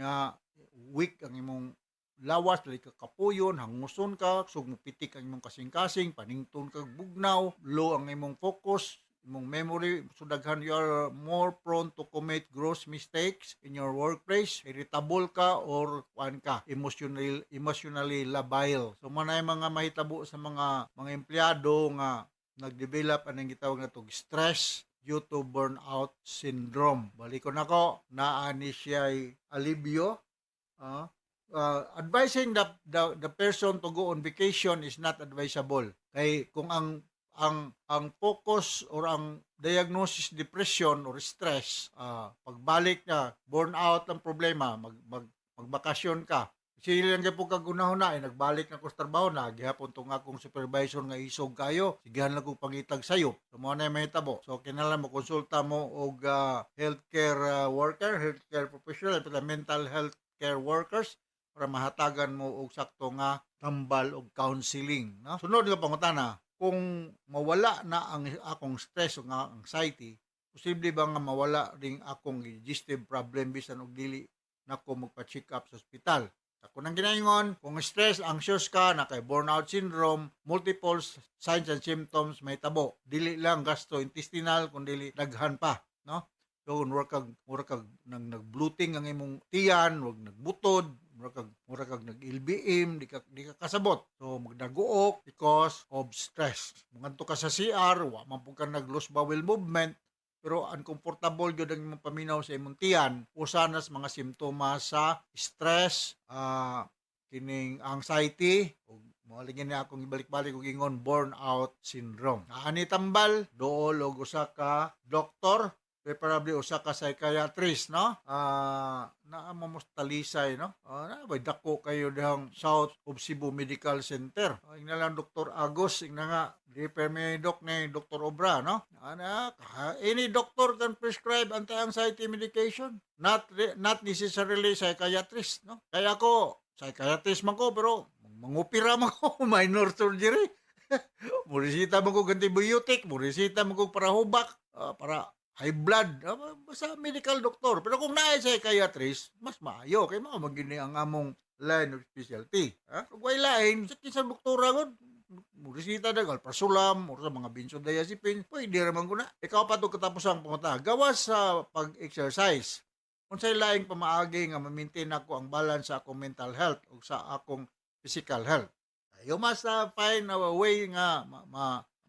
nga weak ang imong lawas, dili ka kapuyon, hanguson ka, sug pitik ang imong kasing-kasing, panington kag bugnaw, low ang imong focus, imong memory, so daghan, you are more prone to commit gross mistakes in your workplace, irritable ka or kuan ka, emotionally labile. So mao na mga mahitabo sa mga empleyado nga nag-develop anang gitawag natong stress due to burnout syndrome. Balikon nako, naa ni siya alibyo. Advising the person to go on vacation is not advisable. Kay kung ang focus or ang diagnosis depression or stress, pagbalik na burnout ang problema, mag, mag magbakasyon ka. Sige lang gyud po kag unahuna, eh, nagbalik na ko sa trabaho na, gihapon tong akong supervisor nga isog kayo, sigihan lang kong pangitag sayop. So, mao na yung mahitabo. So, kinahanglan mo konsulta mo og healthcare worker, healthcare professional, pala mental health care workers para mahatagan mo og sakto nga tambal og counseling, no? Sunod nga pangutana, kung mawala na ang akong stress o nga anxiety, posible ba nga mawala ring akong digestive problem bisan og dili nako magpa-check up sa ospital? Ako nang ginaingon, kung stress, anxious ka, na kay burnout syndrome, multiple signs and symptoms may tabo. Dili lang gastrointestinal, kun dili daghan pa, no? So, mura kag nang nag-bloating ang imong tiyan, wag nagbutod, mura kag nag-LBM, di ka kasabot. So, magdaguok because of stress. Mangadto ka sa CR, wa man pud ka nag-loose bowel movement, pero uncomfortable gyud ang imong paminaw sa imong tiyan, usa na sa mga simptomas sa stress, kining anxiety, ug mao lagi ni akong ibalik-balik og ingon, burnout syndrome. Ani tambal, duol og usa ka doktor, preferably usa ka psychiatrist, no? Naa mo mos Talisay, no? Na bay dako kayo dihang South of Cebu Medical Center. Ingna lang Dr. Agos, ingna nga refer mi doc ni Dr. Obra, no? Ana, any doctor can prescribe anti-anxiety medication. Not necessarily psychiatrist, no? Kaya ako, psychiatrist man ko, pero mangupira man ko, minor surgery. Muresita man ko antibiotic, muresita man ko parahubak, para high blood, basta medical doctor. Pero kung naay psychiatrist, mas maayo kay mao man gyud ni ang among line of specialty. Ha? Kung way lain, sa kinsa doktora gud, muresita na alprazolam or sa mga benzodiazepine, pwede ra man ko na. Ikaw pa to katapos ang panguta. Gawas sa pag-exercise, unsay laing pamaagi nga ma-maintain ako ang balance sa akong mental health o sa akong physical health? You must find a way nga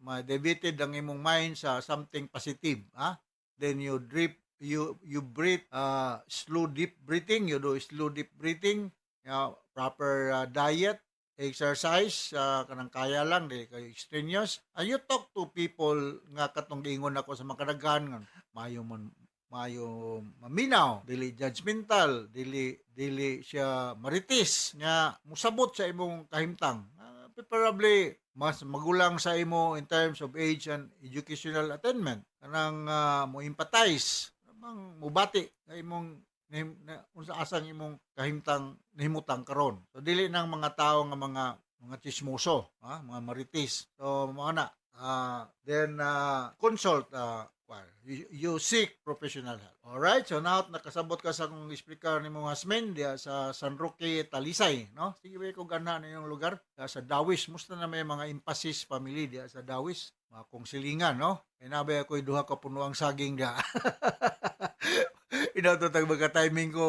ma-deviated ang imong mind sa something positive, ha? Then you drip you you breathe slow deep breathing, you do slow deep breathing, proper diet. Exercise kanang kaya lang dili kayo extraneous. And you talk to people nga katong giingon ako sa makadaghan nga maayo man, maayo maminaw, dili judgmental, dili dili siya marites nga musabot sa imong kahimtang. Preferably mas magulang sa imo in terms of age and educational attainment, kanang mo empathize, mang mubati nga imong na, unsa asang imong kahimtang nahimutang karon. So dili nang mga tao nga mga chismoso, ha, mga marites. So mao na, then consult, well, you seek professional help. Alright, so now nakasabot ka sa akong explicar nimo Hasmin diya sa San Roque, Talisay, no? Sige ba ko gana na yung lugar diya sa Dawis. Musta na may mga Emphasis family diya sa Dawis? Mga kong silingan, no? Kay nabay ako'y duha ka puno ang saging diya. Inato tag mga timing ko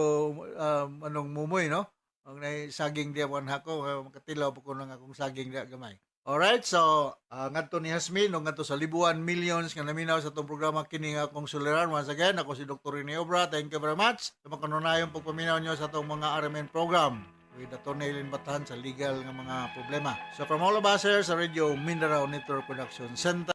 anong mumoy, no? Ang nay saging diya wan hako, makatilaw pa ko ng akong saging diya gamay. Alright, so ngadto ni Hasmin ug ngadto sa Libuan Millions nga naminaw sa atong programa kini nga akong suliran. Once again, ako si Dr. Rene Obra. Thank you very much sa makanunayong pagpaminaw nyo sa atong mga RMN program with Atty. Eileen Batan sa legal nga mga problema. So from all of us here sa Radio Mindanao Network Production Center,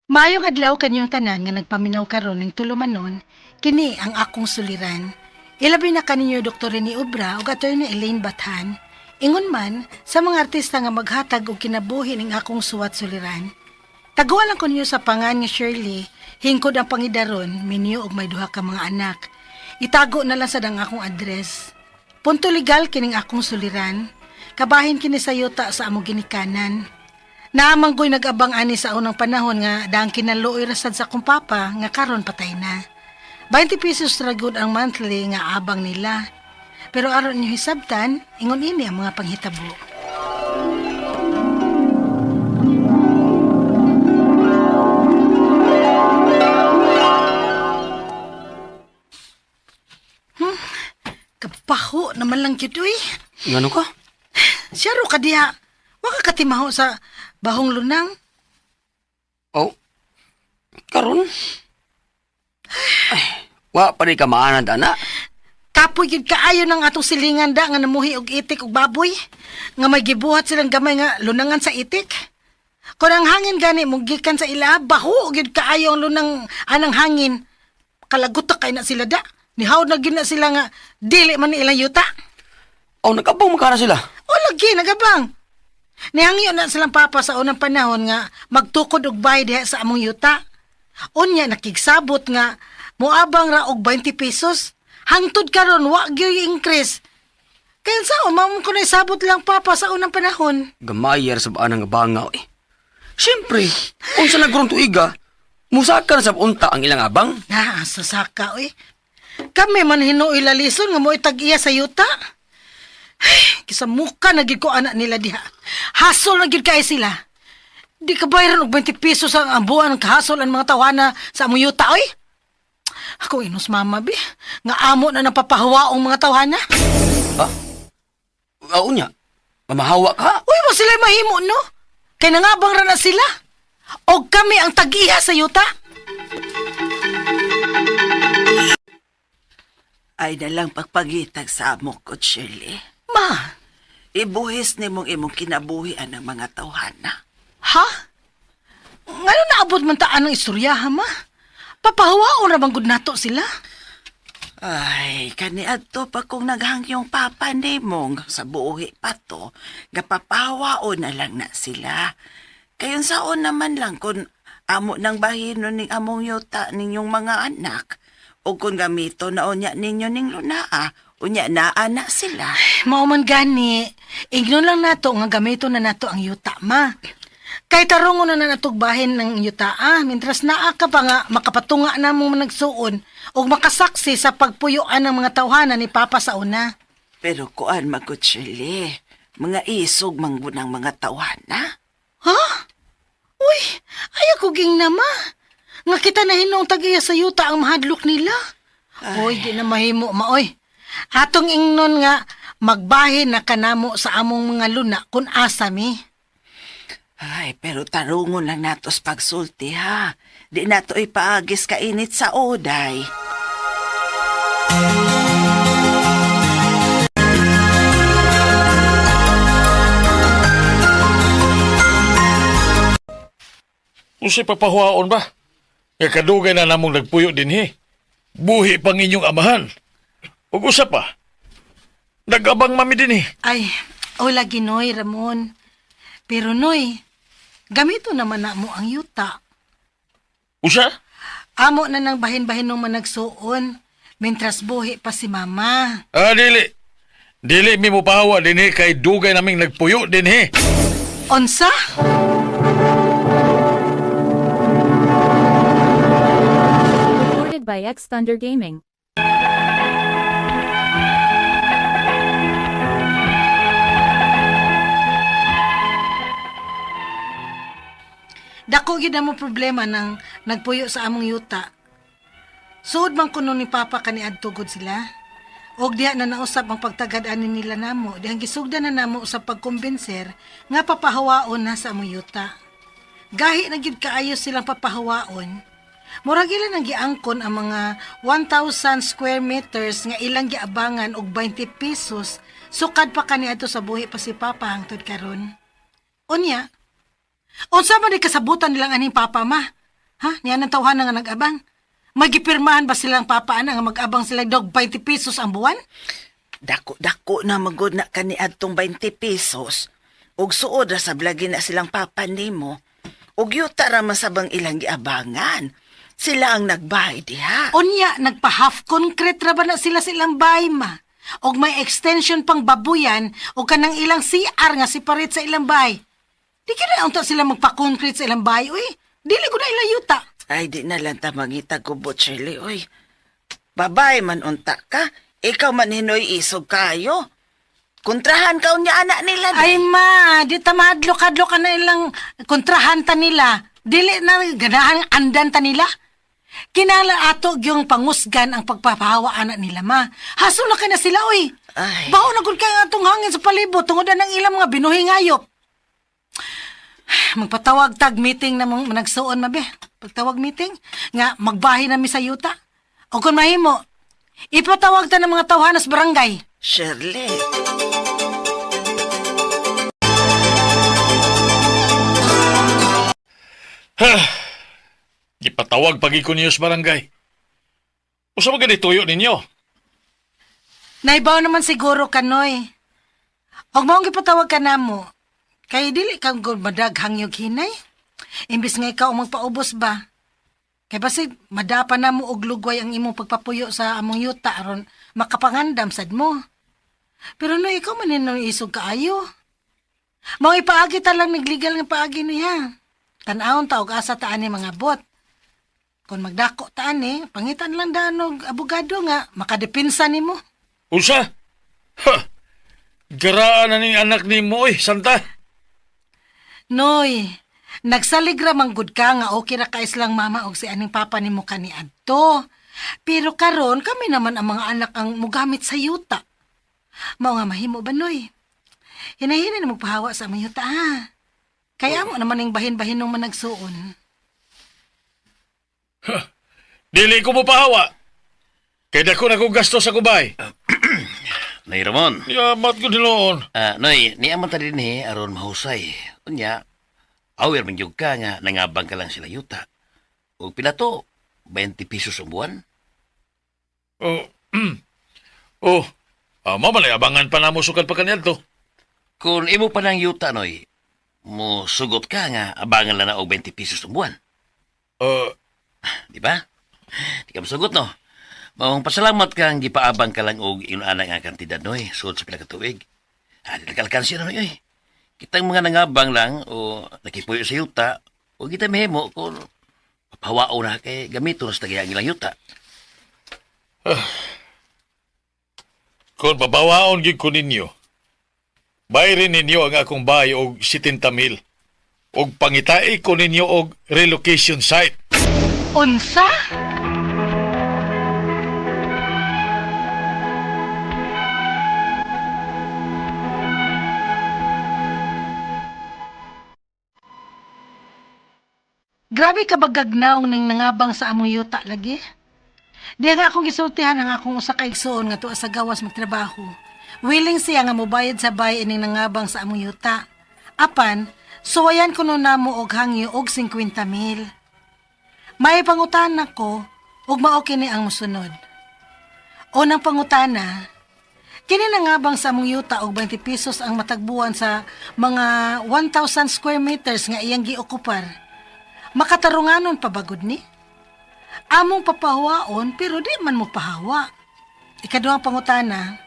Maayong adlaw kanyong tanan nga nagpaminaw karon ning tulumanon, kini ang akong suliran. Ilabi na kaninyo Dr. Rene Obra ug Attorney Elaine Bathan. Ingon man sa mga artista nga maghatag og kinabuhi ning akong suwat suliran. Taguan lang ko ninyo sa pangan nga Shirley, hingkod ang pangidaron, minyo og may duha ka mga anak. Itago na lang sa dang akong address. Punto legal kining akong suliran. Kabahin kini sa yuta sa among ginikanan. Naamang ko'y nag-abang ani sa unang panahon nga daang kinaluoy rasad sa akong papa nga karon patay na. 20 pesos ra gud ang monthly nga abang nila. Pero aron inyo hisabtan, ingon ini ang mga panghitabo. Kapaho naman lang gyud uy. Ngano ka? Siyaro ka diha. Wa ka katimaho sa bahong lunang. Oh. Karon? Ay, wa pa rin ka maanad, ana. Kapoy gyud kaayo ng atong silingan da nga namuhi og itik og baboy. Nga may gibuhat silang gamay nga lunangan sa itik. Kung ang hangin gani mo gikan sa ila, baho gyud kaayo ang lunang anang hangin. Kalagutak kay na sila da. Nihawd na gyud na sila nga dili man ni ilang yuta. Oh, nagabang makana sila. O lagi nagabang. Nihangyo na silang papa sa unang panahon nga magtukod og bayad diha sa among yuta. Unya nakigsabot nga moabang ra og 20 pesos. Hangtod karon wa gyud increase. Kaya sa umam ko na sabot lang papa sa unang panahon. Gamayer sa baan nga bangaw eh. Siyempre, unsa nagron tuiga, musaka na sa unta ang ilang abang. Na, sasaka oy. Kami man hinuoy lalison nga mo'y tag-iya sa yuta. Ay, kisa muka na gid ko anak nila diha. Hasol na gid kay sila. Di ka bayaran og 20 pesos ang ambuan ng kahasol ang mga tawana sa among yuta oy. Ako inos mama bi, nga amo na napapahawaong mga tawhana. Ha? Oo niya. Mamahawa ka? Uy, mo sila mahimo no? Kay nangabang ra na sila. Og kami ang tag-iya sa yuta. Ay nalang pagpagitag sa amok ko, Shirley. Ma, Ibuhis nimong imong kinabuhi ang mga tawhana. ha? Ngano naabot man ta anang istorya ha, ma? Papahawaon ra bang gud nato sila? Ay, kaniadto pa kung naghangyong papa nimong sa buhi pa to, gapapawaon na lang na sila. Kayon saon naman lang kung amo nang bahinon ning among yuta ninyong mga anak, o kung gamito na unya ninyo ning lunaa, unya naa na sila. Mao man gani, ingnon lang nato nga gamiton na nato ang yuta, ma. Kay tarungon na natog bahin ng yuta, ah, mintras naa ka pa nga makapatunga na mo nagsuon ug makasaksi sa pagpuyuan ng mga tawhana ni Papa sa una. Pero kuan magod Shirley, mga isog manggunang mga tawhana. Ha? Uy, ayaw ko ging na, ma. Nga kita na hinong tag-iya sa yuta ang mahadlok nila. Uy, di na mahimo, ma, oy. Atong ingnon nga, magbahin na kanamo sa among mga luna kung asa mi. Ay, pero tarungon lang natos pagsulti ha. Di nato ipaagis kainit sa oday. Usay papahuaon ba? Nga kadugay na namong nagpuyo dinhi. Buhi pang inyong amahan. Ug usa pa. Nag-abang mami dinhi. Ay, o lagi Noy, Ramon. Pero Noy, gamito naman na mo ang yuta. Usa? Amo na nang bahin-bahin nung managsuon, mentras buhi pa si mama. Ah, dili. Dili mi mo pahawa dinhi kay dugay naming nagpuyo dinhi. Unsa? Recorded by X Thunder Gaming. Dako gyud mo problema nang nagpuyo sa among yuta. Suod man kuno ni Papa kaniadto gud sila. Og diha na nausap ang pagtagad ani nila namo, dihang gisugdan na namo sa pagkumbinser nga papahawaon na sa among yuta. Gahi na gyud kaayo silang papahawaon. Murag ila nang giangkon ang mga 1,000 square meters nga ilang giabangan og 20 pesos sukad pa kaniadto sa buhi pa si Papa hangtod karon. Unya, unsa man di kasabutan nilang aning papa ma? Ha? Niya nang tawhan nga nag-abang. Magipirmahan ba silang papa ana nga mag-abang sila dog 20 pesos ang buwan? Dako-dako na magod na kaniadtong 20 pesos. Ug suod ra sa blagi na silang papa nimo. Ug yuta ra man sabang ilang giabangan. Sila ang nagbahay diha. Unya, nagpa half concrete ra ba na sila sa ilang bahay ma? Og may extension pang babuyan o kanang ilang CR nga separate sa ilang bahay. Di kina unta sila magpa-concrete sa ilang bahay, uy. Dili ko na ilang yuta. Ay, di na lang ta mangita gubot, Shirley, oy. Babae man unta ka, ikaw man hinoy isog kayo. Kontrahan ka unya anak nila. Ay ma, di ta mahadlok-hadlok ka na ilang kontrahan ta nila. Dili na ganahan andan ta nila. Kinala ato yung pangusgan ang pagpapahawa anak nila ma. Haso na kay na sila oy. Ay. Baho na gud kay ang atong hangin sa palibot tungod na ng ilang mga binuhi ngayop. Magpatawag tag meeting na mong nagsuon mabe. Pagtawag meeting nga magbahi na mi sa yuta. O kung mahimo, ipatawag ta ng mga tawhanas barangay. Shirley. Gipatawag pagi ko niyo sa barangay. Usa man gani tuyo ninyo? Naibaw naman siguro ka, Noy. Og maong gipatawag ka namo. Kay dili ka gud madag hangyog hinay. Imbis nga ikaw ang magpaubos ba. Kay basig madapa na mo og lugway ang imong pagpapuyo sa among yuta aron makapangandam sad mo. Pero no, ikaw man ni isog kaayo. Mao ipaagi ta lang nagligal nga paagi niya. Tan-awon ta og asa ta ani mga bot. Kung magdako ta ani, pangitan lang daan og abogado nga makadepensa nimo. Usa? Ha! Garaan na ning anak nimo oy, Santa. Noy, nagsalig ra man gud ka nga okay ra ka islang mama og si aning papa nimo kaniadto. Pero karon kami naman ang mga anak ang mugamit sa yuta. Mao nga mahimo ba noy? Hinahina na magpahawa sa among yuta ha. Kaya mo naman ning bahin-bahin nung managsuon. Dili ko mo pahawa. Kay dako na kong gasto sa kubay. Nay Ramon. Yamat ko niloon. Ah, Noy, niya man ta dinhi aron mahusay. Unya, aware man jud ka nga nangabang ka lang sila yuta. Ug pila to? 20 pesos ang buwan. Oh. Oh. Ah, mao man ay abangan pa namo sukad pa kaniadto. Kung imo pa ng yuta, Noy, mo sugot ka nga abangan lang na og 20 pesos ang buwan. Di ba? Di ka mosugot, no? Maong pasalamat kang gipaabang ka lang og inana nga kantidad, Noy, sud sa pila ka tuig. Ah, di nag-alkansya na, Noy, oy. Kitang mga nangabang lang o nakipuyo sa yuta, o kita mahimo kung papahawao na kay gamito na sa tagayang ilang yuta. Kung pabawaon gyud ko ninyo, bayrin ninyo ang akong bahay og 70,000. Og pangitai ko ninyo og relocation site. Unsa? Grabe ka bagagnaong ning nangabang sa among yuta lagi. Di nga akong gisultihan ang akong usa ka igsuon nga tuwa sa gawas magtrabaho. Willing siya nga mobayad sa bay ining nangabang sa among yuta. Apan, Suwayan kuno namo og hangyo og 50 mil. May pangutana ko ug mao kini ang mosunod. Unang pangutana, kini na nga bang sa among yuta og 20 pesos ang matagbuan sa mga 1,000 square meters nga iyang giokupar? Makatarunganon pa bagod ni? Among papahawaon pero di man mo pahawa. Ikaduhang pangutana,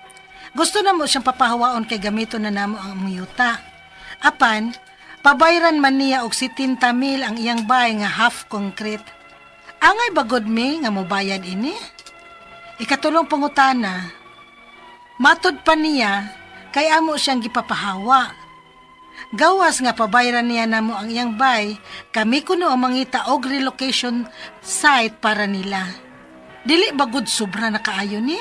gusto na mo siyang papahawaon kay gamito na namo ang among yuta. Apan, pabayran man niya og 70 mil ang iyang bahay nga half concrete. Angay bagod mi nga mobayad ini? Ikatulong pangutana, matod pa niya kay amo siyang gipapahawa. Gawas nga pabayran niya namo ang iyang bay, kami kuno ang mangita og relocation site para nila. Dili bagod sobra na kaayo ni?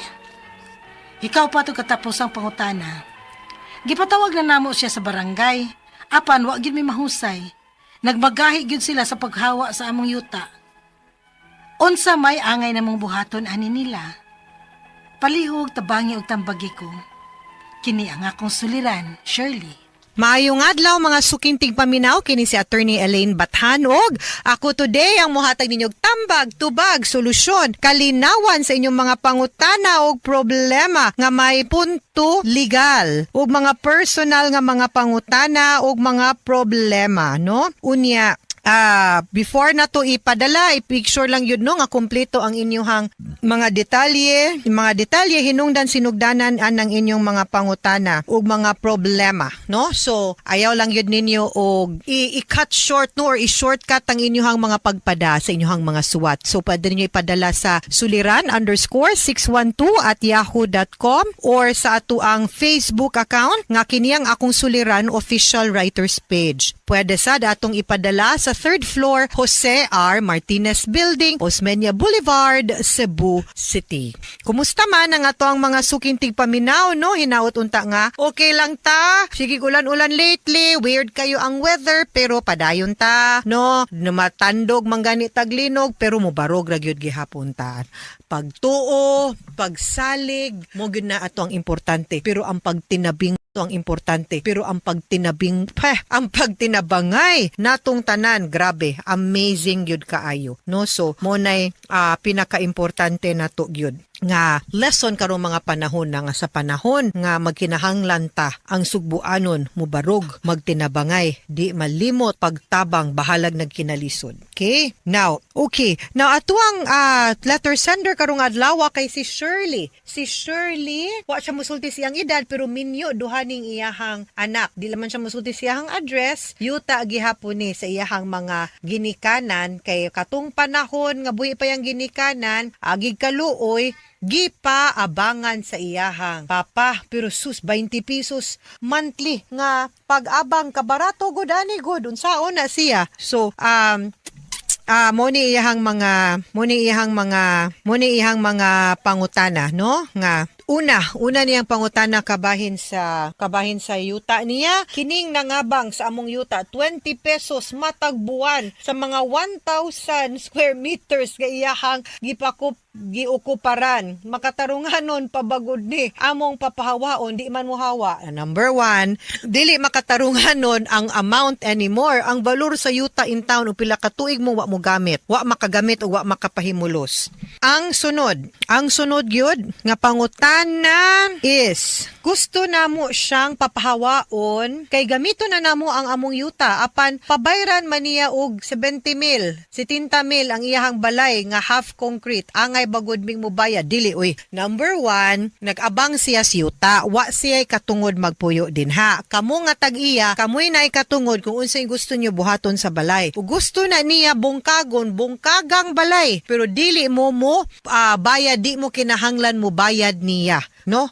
Ikaw pa to katapos ang pangutana. Gipatawag na namo siya sa barangay. Apan wa gyud mi mahusay. Nagmagahi gyud sila sa paghawa sa among yuta. Unsa may angay namong buhaton ani nila? Palihog tabangi og tambagi ko. Kini ang akong suliran, Shirley. Maayong adlaw mga suking tigpaminaw, kini si Attorney Elaine Bathan og ako today ang mohatag ninyo og tambag, tubag, solusyon, kalinawan sa inyong mga pangutana og problema nga may punto legal ug mga personal nga mga pangutana og mga problema, no? Unya, before na to ipadala, i-picture lang yun, no, nga kumpleto ang inyong mga detalye, mga detalye hinungdan sinugdanan anang inyong mga pangutana ug mga problema, no? So, ayaw lang yun ninyo og i-cut short, no, or i-shortcut ang inyong mga pagpada sa inyong mga suwat. So, pwede ninyo ipadala sa suliran_612@yahoo.com or sa ato ang Facebook account nga kini ang Akong Suliran Official Writers Page. Pwede sad atong ipadala sa third floor, Jose R. Martinez Building, Osmeña Boulevard, Cebu City. Kumusta man ang ato ang mga suking tigpaminaw, no? Hinaot unta nga, okay lang ta. Sige, ulan-ulan lately, weird kayo ang weather, pero padayon ta, no? Numatandog manggani taglinog, pero mubarog ra gyud gihapon ta. Pagtuo, pagsalig, mo gyud na ato ang importante. Pero ang pagtinabing to ang importante. Pero ang pagtinabing, peh, ang pagtinabangay natong tanan, grabe, amazing gyud kaayo. No? So, mo nay pinaka-importante nato gyud nga lesson karong mga panahon na nga sa panahon nga magkinahanglan ta ang sugbuanon, mubarog, magtinabangay, di malimot pagtabang bahalag nagkinalisod. Okay? Now, okay. Now, ato ang letter sender karong adlaw kay si Shirley. Si Shirley, wa siya musulti siyang edad pero minyo duha ning iyahang anak. Di laman siya musulti siyang address. Yuta gihapon ni sa iyahang mga ginikanan kay katong panahon nga buhi pa yang ginikanan, agig kaluoy gipa-abangan sa iyahang papa, pero sus, 20 pesos monthly nga pag-abang, kabarato gud ani gud, unsaon na siya. So mo ni iyang mga pangutana, no, nga una una niyang pangutana kabahin sa yuta niya, kining nangabang sa among yuta 20 pesos matag buwan sa mga 1,000 square meters nga iyahang gipakup giukuparan, makatarunganon pabagod ni among papahawaon, di man mohawa? Number one, dili makatarunganon ang amount anymore, ang valor sa yuta in town o pila ka tuig mo wa mo gamit, wa makagamit o wa makapahimulos. Ang sunod gyud nga pangutana is gusto namo siyang papahawaon kay gamito na namo ang among yuta, apan pabayran man niya og 70 mil, 70 mil ang iyahang balay nga half concrete, angay bagod ming mubayad? Dili uy. Number one, nag-abang siya sa yuta, wa siya katungod magpuyo dinha. Kamo nga tag-iya, kamoy naay katungod kung unsay gusto niyo buhaton sa balay. Ug gusto na niya bungkagon, bungkagang balay, pero dili mo mo bayad, di mo kinahanglan mo bayad niya, no?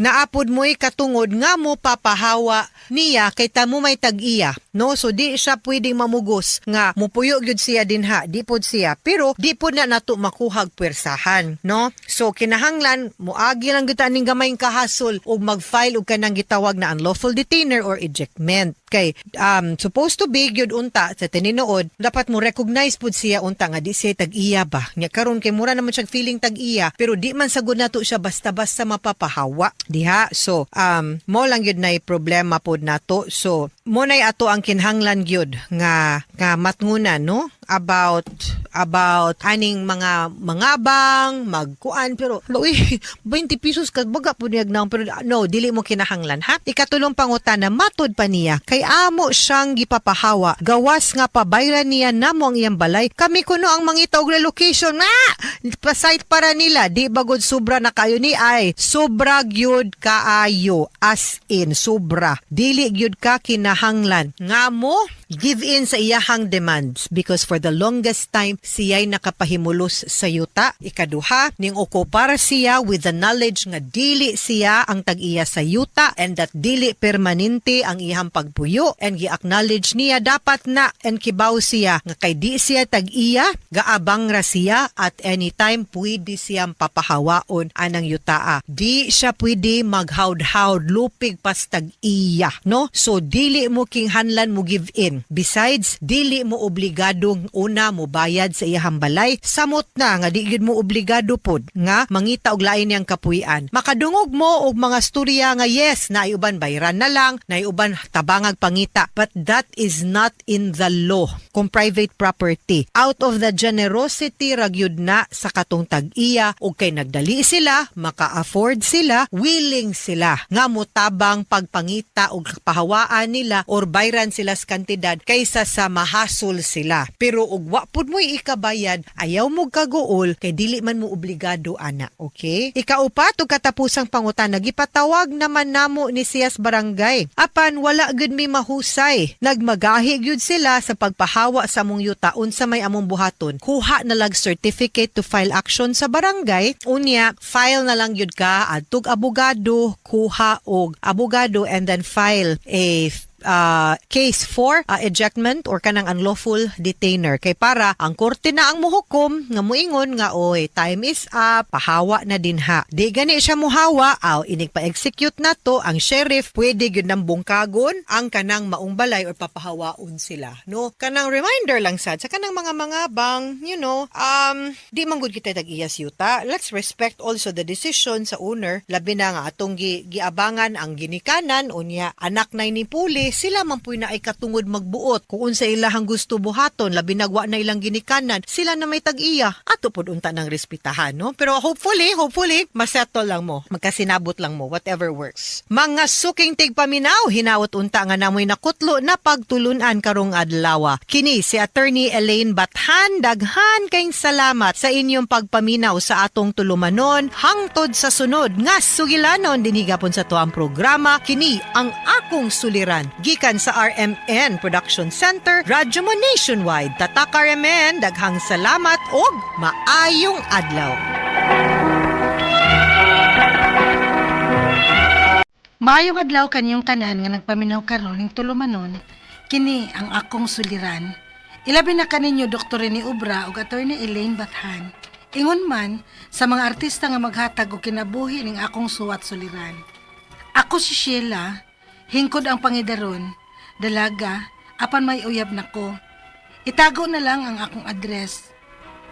Naapod mo'y katungod nga mo papahawa niya kay tamo may tag-iya, no? So di siya pwedeng mamugos nga mupuyo gyud siya dinha, di pod siya, pero di pod na nato makuhag puwersahan, no? So kinahanglan moagi lang gyud ta ning gamayng kahasol ug mag-file og kanang gitawag na unlawful detainer or ejectment. Kay supposed to be gyud unta sa tinuod, dapat mo recognize pud siya unta nga di siya tag-iya ba. Nya karon kay mura naman siya feeling tag-iya, pero di man sagud nato siya basta-basta mapapahawa diha. So mo lang gyud nay problema pod nato. So mo nay ato ang kinhanglan gyud nga nga matngunan, no, about aning mga mangabang magkuan, pero uy, 20 pesos ka baga po niyag naong, pero no, dili mo kinahanglan, ha. Ikatulong pangutana, matud pa niya kay amo siyang gipapahawa gawas nga pabayran niya namo ang iyang balay, kami kuno ang mangita og relocation na pa-site para nila. Di bagod sobra na kayo ni ay sobra gyud kaayo, as in sobra. Dili gyud ka kinahanglan nga mo give in sa iyahang demands because for the longest time siya'y nakapahimulos sa yuta. Ikaduha, ning okupar siya with the knowledge nga dili siya ang tag-iya sa yuta and that dili permanente ang iyang pagpuyo, and gi-acknowledge niya dapat na and kibaw siya nga kay di siya tag-iya, gaabang ra siya, at anytime pwede siyang papahawaon anang yutaa. Di siya pwede maghawd-hawd lupig pas tag-iya, no? So dili mo kinahanglan mo give in. Besides, dili mo obligadong una mo bayad sa iyahang balay. Samot na nga di gyud mo obligado pod nga mangita og lain niyang kapuy-an. Makadungog mo og mga storya nga yes, naay uban bayran na lang, naay uban tabangag pangita, but that is not in the law kung private property. Out of the generosity ra gyud na sa katong tag-iya og kay nagdali sila, maka-afford sila, willing sila nga motabang pagpangita og pahawaan nila or bayran sila sa kantidad kaysa sa mahasol sila. Pero og wa pud mo'y ikabayad, ayaw mo kaguol kay dili man mo obligado ana, okay? Ikaupat ug katapusang pangutana, gipatawag naman namo ni siyas barangay. Apan wala gud mi mahusay. Nagmagahi gyud sila sa pagpahawa sa among yuta, unsa may among buhaton. Kuha na lang certificate to file action sa barangay. Unya, file na lang gyud ka adtog abogado, kuha og abogado and then file a case for ejectment or kanang unlawful detainer kay para ang korte na ang muhukom nga muingon nga, "Oy, time is up, pahawa na din ha." Di gani siya muhawa, aw inig pa-execute na to ang sheriff, pwede gyud nang bungkagon ang kanang maong balay or papahawaon sila, no? Kanang reminder lang sad sa kanang mga mangabang, di man gud kita tag-iyas yuta. Let's respect also the decision sa owner, labi na nga atong giabangan ang ginikanan, unya anak na ni puli, sila man puy na ay katungod magbuot kung unsa ilahang gusto buhaton, labi na wa na ilang ginikanan, sila na may tag-iya, ato pod unta ng respetahan, no? Pero hopefully, hopefully masettle lang mo, magkasinabot lang mo, whatever works. Mga suking tigpaminaw, hinaot unta nga namoy nakutlo na pagtulunan karong adlaw. Kini si Attorney Elaine Bathan, daghan kayong salamat sa inyong pagpaminaw sa atong tulumanon. Hangtod sa sunod nga sugilanon dinhi gapon sa tuang programa, kini ang akong suliran, gikan sa RMN Production Center, Radyo Mo Nationwide. Tatak RMN, daghang salamat og maayong adlaw. Maayong adlaw kanyong tanan nga nagpaminaw karon ning tulumanon, kini ang akong suliran. Ilabi na kaninyo Dr. Rene Obra ug Attorney Elaine Bathan. Ingon man sa mga artista nga maghatag og kinabuhi ning akong suwat suliran. Ako si Sheila, hingkod ang pangidaron, dalaga, apan may uyab nako. Itago na lang ang akong address.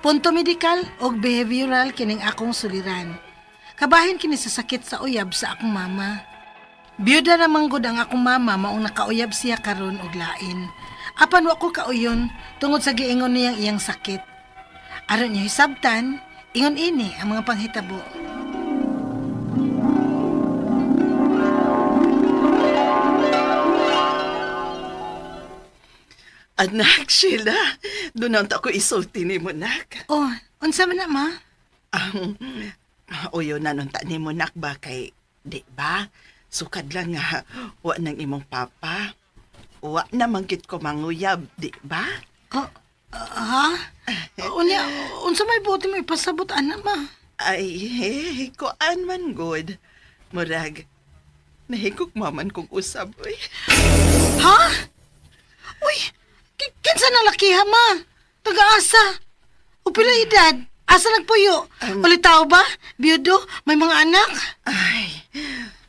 Punto medical og behavioral kining akong suliran. Kabahin kini sa sakit sa uyab sa akong mama. Biyuda naman gud ang akong mama, maong nakauyab siya karon og lain. Apan wa ko kauyon tungod sa giingon niyang iyang sakit. Aron niyo hisabtan, ingon ini ang mga panghitabo. Anak, Sheila, doon ang ko isulti ni mo, nak. Oh, unsa man na, ma? Ang uyo na nun ta ni mo, nak, ba kay, di ba? Sukad lang nga, wa nang imong papa. Wa na manggit ko manguyab, di ba? Oh, ha? Unya, unsa may buti mo ipasabot ana, ma? Ay, eh, kuan man good. Murag, nahigog maman kong usab, uy. Ha? Uy, kinsa na lakiha, ma? Taga-asa? O pila edad? Asa nagpuyo? Ulitaw ba? Biyudo? May mga anak? Ay,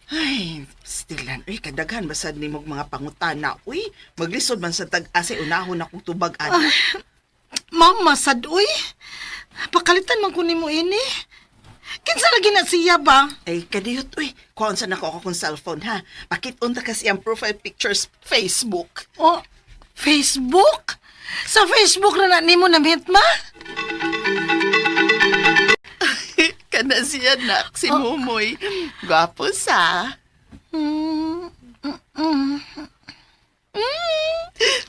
ay, Stilan, uy, kadaghan basad ni mog mga pangutana. Uy, maglisod man sa tag-asa, unahon akong tubag ana. Mama, sad, uy. Pakalitan man ko nimo ini. Kinsa lagi na siya ba? Ay, kadiyot, uy. Kuhaan sa nako akong cellphone, ha? Pakit-unta kasi ang profile pictures Facebook. Oh, Facebook? Sa Facebook na na nimo na meet ma? Kana siya, nak, si Mumoy. Gwapo sa. Mm, mm,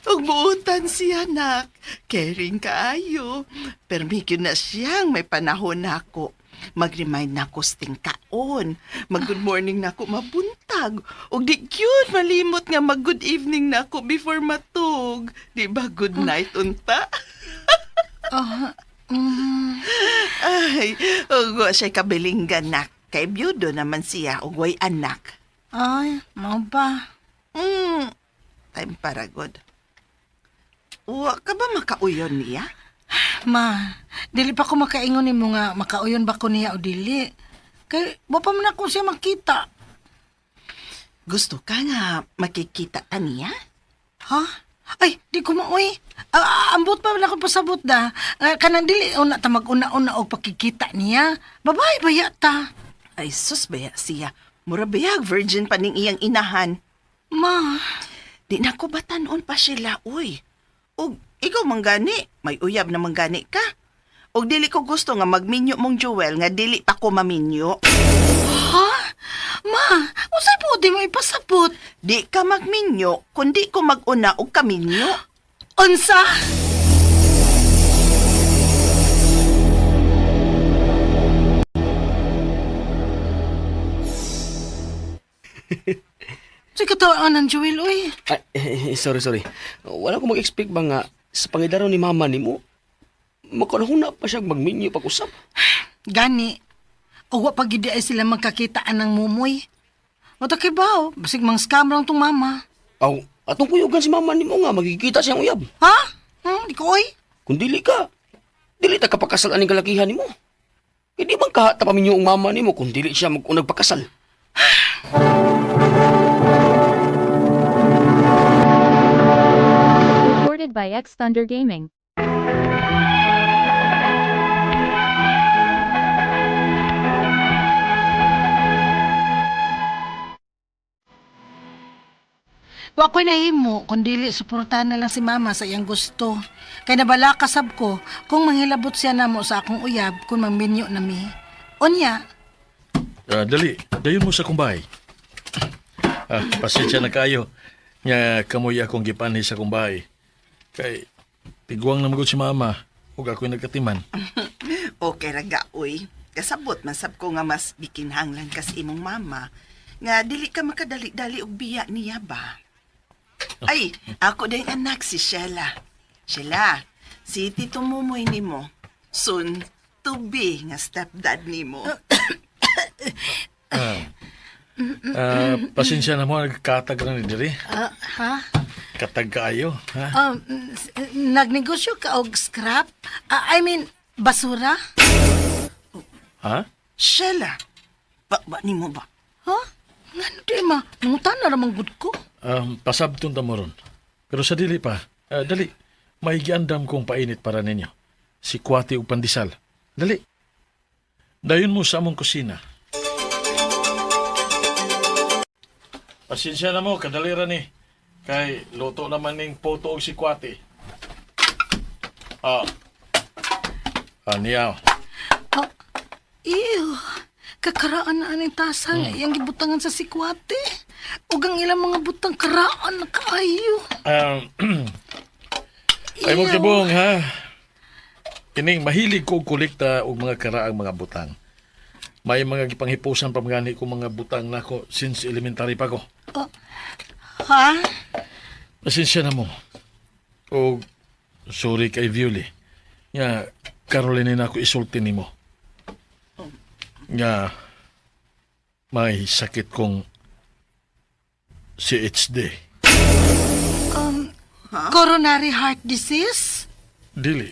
Ug buutan siya, nak. Caring kaayo. Permikyo na siyang may panahon nako. Mag-remind nako sa tingkaon. Mag-good morning nako mabuntag. Ug di cute malimot nga mag-good evening nako before matug. Di ba good night unta? Ah, mm. Ay, ug wa siya kabilinggan nak. Kay byudo naman siya ug way anak. Ay, mao ba? Time para god. Wa ka ba makauyon niya? Ma, dili pa ko makaingon nimo nga makauyon ba ko niya o dili. Kay wa pa man ako siya makita. Gusto ka nga makikita ta niya? Ha? Ay, di ko maoy. Ah, ambot pa man ako pasabot da. Ah, kanang dili una ta mag-una-una og pakikita niya. Babae ba ta? Ay, sus baya siya. Mura bayag, virgin pa ning iyang inahan. Ma, Di na ko batanon pa sila, uy. Ug ikaw manggani, may uyab na manggani ka. Ug dili ko gusto nga magminyo mong Joel nga dili pa ko maminyo. ha? Ma, unsay buot mo ipasabot? Di ka magminyo, kundi ko maguna og kaminyo. Unsa? Sa katawan ng Joel, uy. Ay, eh, sorry, sorry. Wala ko mag-expect ba nga sa pangidaro ni mama ni mo, makanahuna pa siya magminyo pag-usap. Gani, uwa pag ay sila magkakitaan ng mumoy. Mata kay bao, basig mang scam lang tong mama. Aw, atong kuyugan si mama ni mo nga, magkikita siyang uyab. Ha? Di ko, oy. Kung dili ka, dili ta kapakasal aning kalakihan nimo. Hindi man ka tapaminyo ang mama nimo kung dili siya mag-unag pakasal. Recorded by X Thunder Gaming. Wa ko'y nahimo, kung dili, suportahan na lang si mama sa iyang gusto. Kay nabala kasab ko, kung manghilabot siya namo sa akong uyab, kung magminyo na mi. Unya, Ah, dali, dayon mo sa kumbay. Ah, pasensya na kayo. Nga kamoy akong gipanhi sa kumbay. Kay tiguang na magud si mama ug ako'y nagkatiman. Okay ra ga, uy. Kasabot man sab ko nga mas gikinahanglan kas imong mama. Nga dili ka makadali-dali og biya niya ba? Ay, ako din anak si Sheila. Sheila, si Tito Mumoy nimo. Soon to be nga stepdad nimo. Ah, pasensya na mo nagkatag ra ni diri. ah, ha? Katag kaayo, ha? Nagnegosyo ka og scrap? Ah, I mean, basura? Ha? Sheila, ba nimo ba? Ha? Ngano di ma? Nangutan na ramang gud ko. Pasabton ta mo ron. Pero sa dili pa, ah, dali. May giandam kong painit para ninyo. Si Kwati ug pandesal. Dali. Dayon mo sa among kusina. Pasensya na mo, kadalira ni. Kay luto naman ning poto og si Kwati. Ah. Ah, niya. Oh, ew. Kakaraan na aning tasa nga iyang gibutangan sa sikwate. Ug ang ilang mga butang karaan na kaayo. Ay mo Ew. kibong ha. Kining mahilig ko og kolekta og mga karaang mga butang. May mga gipanghipusan pa mga ko mga butang nako since elementary pa ko. Ha? Pasensya na mo. O sorry kay Violi. Nga Caroline na ako isulti nimo. Nga may sakit kong CHD. Coronary heart disease? Dili.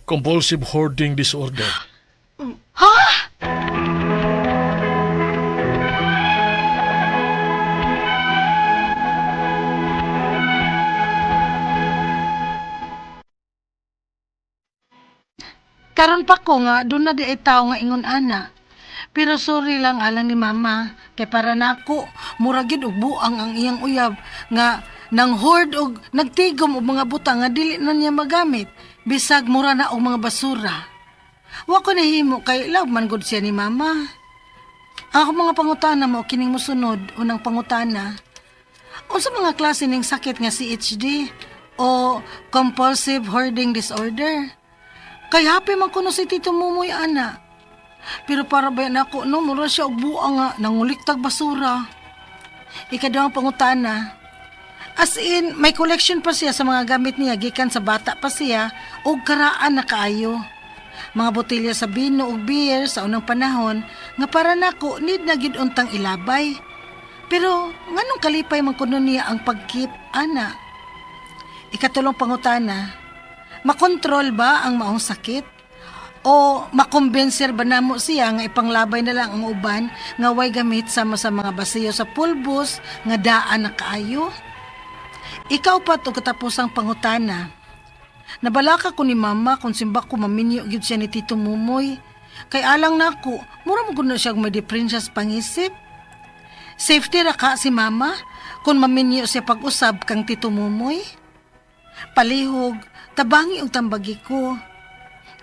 Compulsive hoarding disorder. Ha? Karon pa ko nga doon na di ay tao nga ingon ana. Pero sorry lang alang ni mama kay para nako mura gyud og buang ang iyang uyab nga nang hoard og nagtigom og mga butang nga dili na niya magamit bisag mura na og mga basura. Wa ko nahimo kay love man gud siya ni mama. Ang akong mga pangutana mo kining mosunod unang pangutana. Unsa mga klase ning sakit nga CHD o compulsive hoarding disorder? Kay happy man kuno si Tito Mumoy ana. Pero para ba nako no mura siya og buang nga nanguliktag basura. Ikaduhang pangutana. As in, may collection pa siya sa mga gamit niya gikan sa bata pa siya og karaan na kaayo. Mga botelya sa bino ug beer sa unang panahon nga para nako need na gyud untang ilabay. Pero nganong kalipay man kuno niya ang pag-keep ana? Ikatulong pangutana, makontrol ba ang maong sakit? O makumbinser ba namo siya nga ipanglabay na lang ang uban nga way gamit sama sa mga basiyo sa pulbos nga daan na kaayo? Ikaw pa og katapusang pangutana. Nabalaka ko ni mama kung simbak ko maminyo gyud siya ni Tito Mumoy. Kay alang nako, mura mo gud na siya og may diferensya sa pangisip. Safety ra ka si mama kung maminyo siya pag-usab kang Tito Mumoy. Palihog, tabangi og tambagi ko.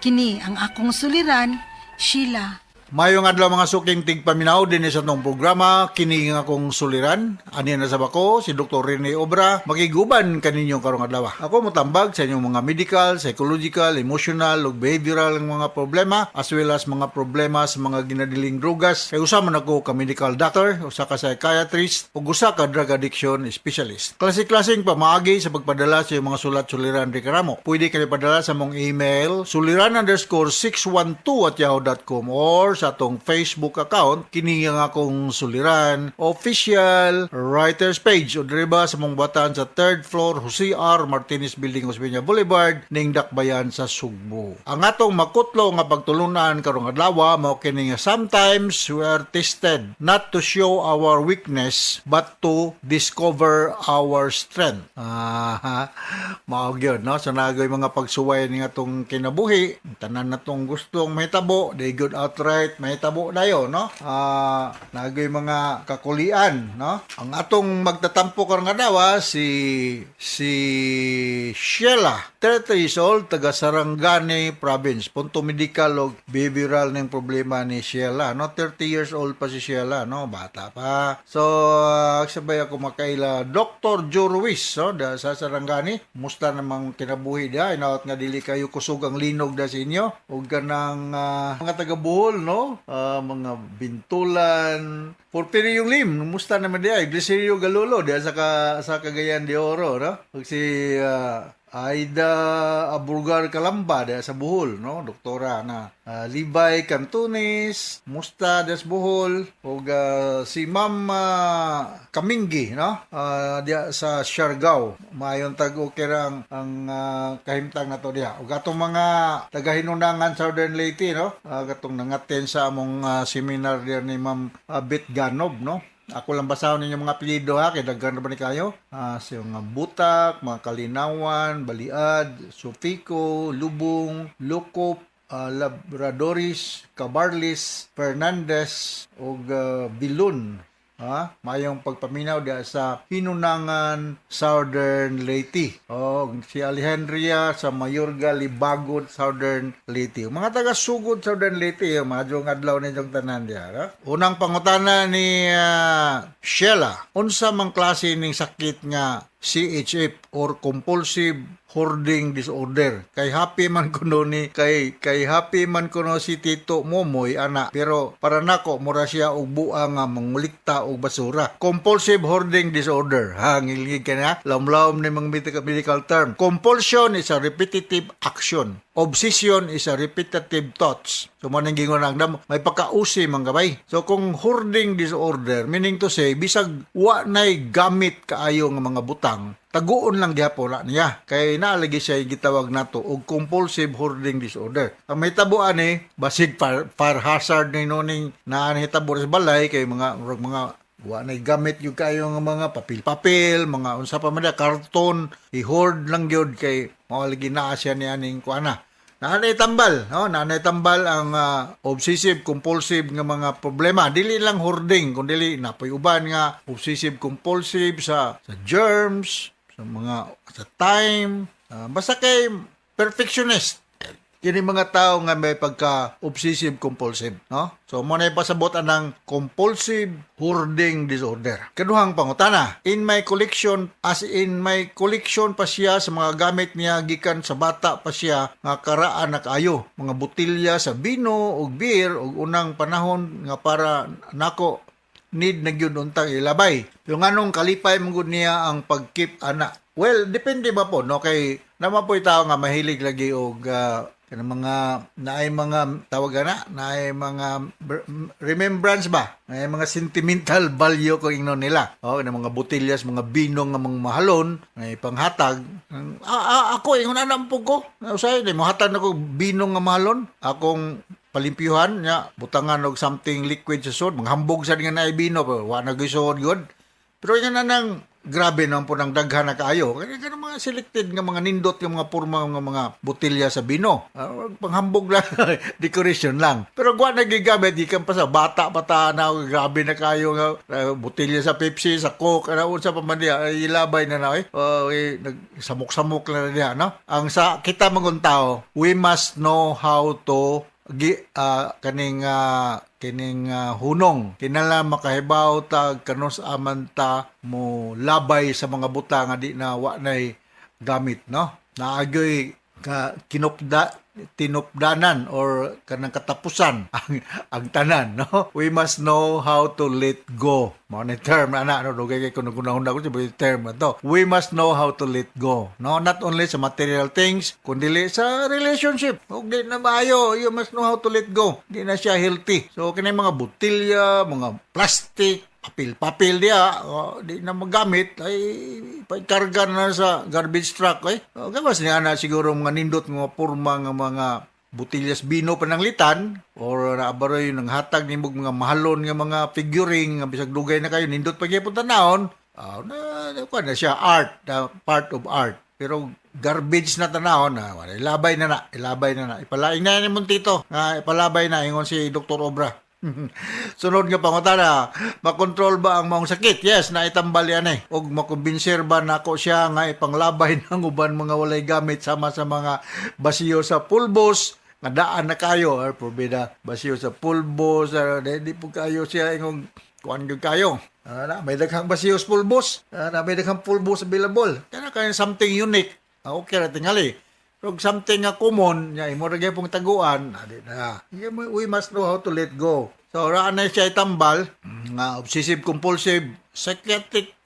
Kini ang akong suliran, Sheila. Mayong adlaw mga suking tigpaminaw din sa atong programa kini nga akong suliran. Ani na sa bako si Dr. Rene Obra makiguban kaninyo karong adlaw. Ako motambag sa inyong mga medical, psychological, emotional ug behavioral nga mga problema as well as mga problema sa mga ginadiling drugas. Kay usa man ako ka medical doctor, usa ka psychiatrist ug usa ka drug addiction specialist. Klase-klaseng pamaagi sa pagpadala sa iyong mga sulat suliran di karamo. Pwede kayo padala sa mong email suliran_612@yahoo.com or sa atong Facebook account kini nga akong suliran official writers page o diri ba sa mong batan sa third floor Jose R. Martinez Building, Osmeña Boulevard ning Dakbayan sa Sugbo. Ang atong makutlo nga pagtulunan karong adlaw mao kini nga sometimes we are tested not to show our weakness but to discover our strength. Ah, mao gyud no, so nagoy mga pagsuway ni atong kinabuhi, tanan natong gustong mahitabo, di good outright mahitabo dayon no. Ah, nagoy mga kakulian no. Ang atong magtatampo karong adlaw si si Sheila, 30 years old, taga Sarangani Province. Punto medical og behavioral ning problema ni Sheila no. 30 years old pa si Sheila no, bata pa. So sabay ako makaila Dr. Joe Ruiz no, da sa Sarangani. Musta namang kinabuhi diha? Inaot nga dili kayo kusog ang linog da sa inyo ug kanang mga taga Bohol no, mga Bintulan, Porfirio Lim, musta naman diha? Glicerio Galolo diha sa Cagayan de Oro no. Ug si Aida Aburgar Kalamba diha sa Bohol no, doktora na. Libay Cantunis, musta diha sa Bohol ug si Ma'am Kaminggi no, diha sa Siargao. Maayon tag okay ra ang kahimtang nato diha. Ug atong mga taga-Hinunangan Southern Leyte no, katong nangaten sa among seminar diha ni Ma'am Beth Ganob no. Ako lang basahon ninyo mga apelyido ha, kay daghan na ba ni kayo? Si mga Butak, mga Kalinawan, Baliad, Sofico, Lubong, Lukop, Labradoris, Cabarlis, Fernandez, ug Bilun. Ha? Mayong pagpaminaw diha sa Hinunangan, Southern Leyte. O, si Alejandria sa Mayorga, Libagod, Southern Leyte. Mga taga Sugod, Southern Leyte, maayong adlaw ninyong tanan diha. Ha? Unang pangutana ni Sheila, unsa mang klase ning sakit nga CHF or compulsive hoarding disorder? Kay happy man kuno ni kay kay happy man kuno si Tito Momoy ana, pero para nako mura siya og buang nga mangulikta og basura. Compulsive hoarding disorder ha, ngilngig ka na lawom ni mga medical term. Compulsion is a repetitive action. Obsession is a repetitive thoughts. So mo nang gingon ang damo, may pagkausi man gabay. So kung hoarding disorder, meaning to say bisag wa nay gamit kaayo nga mga butang, taguon lang gihapon na niya. Kay naalagi siya gitawag nato og compulsive hoarding disorder. Ang mahitabo ani, basig fire hazard ni noning naa nahitabo sa balay kay mga murag mga wa nay gamit yung kayo nga mga papel-papel, mga unsa pa man karton, i-hoard lang gyud kay mao lagi naa siya ni aning kuana. Naanay tambal, no? Naanay tambal ang obsessive compulsive nga mga problema. Dili lang hoarding, kun dili napoy uban nga obsessive compulsive sa germs, sa mga sa time, basta kay perfectionist kini mga tao nga may pagka obsessive compulsive, no? So mo na ipasabot anang compulsive hoarding disorder. Kaduhang pangutana, in my collection, as in my collection pa siya sa mga gamit niya gikan sa bata pa siya nga karaan na kaayo, mga botilya sa bino ug beer ug unang panahon nga para nako need na gyud untang ilabay. Pero nganong kalipay man gud niya ang pag-keep ana? Well, depende ba po, no, kay naman po'y tao nga mahilig lagi og kanang mga naay mga tawag na naay mga remembrance ba, naay mga sentimental value ko ingnon nila, oh, kanang mga botellas, mga bino nga mga mahalon ay panghatag. Ako ingon ana po ko, usahay di mohatag nako bino nga mahalon, akong palimpyuhan nya, butangan og something liquid sa sud, manghambog sad nga naay bino, pero wa na gyud suod gud. Pero ingon na nang grabe naman po ng daghan na kaayo. Kaya kanang mga selected nga mga nindot nga mga porma nga mga botelya sa bino. Panghambog lang, decoration lang. Pero wa na gigamit, gikan pa sa bata pa ta na, grabe na kayo nga botelya sa Pepsi, sa Coke, ano unsa pa man diya, ay, ilabay na na eh. Eh, nagsamok-samok na na diya, no? Ang sa kita mangon tao, we must know how to gi kaning kining hunong, kinala makahibaw ta kanus aman ta mo labay sa mga buta nga di na wa nay gamit, no? Naagoy ka kinupda tinupdanan or kanang katapusan ang tanan, no? We must know how to let go. Mao ni term ana, no? Dugay kay kuno gunahon ako sa term na to. We must know how to let go, no? Not only sa material things, kundi sa relationship. Ug di na maayo, you must know how to let go. Di na siya healthy. So kini mga botelya, mga plastic, papel-papel diya, oh, di na magamit, ay pagkarga na sa garbage truck ay. Oh, gawas niya na siguro mga nindot nga mga porma nga mga botellas bino pananglitan or naabaroy ng hatag nimo mga mahalon nga mga figuring nga bisag dugay na kayo nindot pa gyapon tanawon. Na kuan na siya, art, part of art, pero garbage na tanawon na, wala, ilabay na na, ilabay na na, ipalaing na ni mong tito nga ipalabay na, ingon si Dr. Obra. Sunod nga pangutana, makontrol ba ang maong sakit? Yes, naitambal yan eh. Og makumbinser ba nako siya nga ipanglabay ng uban mga walay gamit sama sa mga basiyo sa pulbos nga daan na kayo or probida basiyo sa pulbos, di po kayo siya ingong kuan gyud kayo. Na, may daghang basiyo sa pulbos. Na, may daghang pulbos available. Kana kaya something unique. Okay ra tingali. Pero something nga common, nya imo ra gyud pong taguan, adi na. We must know how to let go. So ra na siya itambal nga obsessive compulsive psychiatric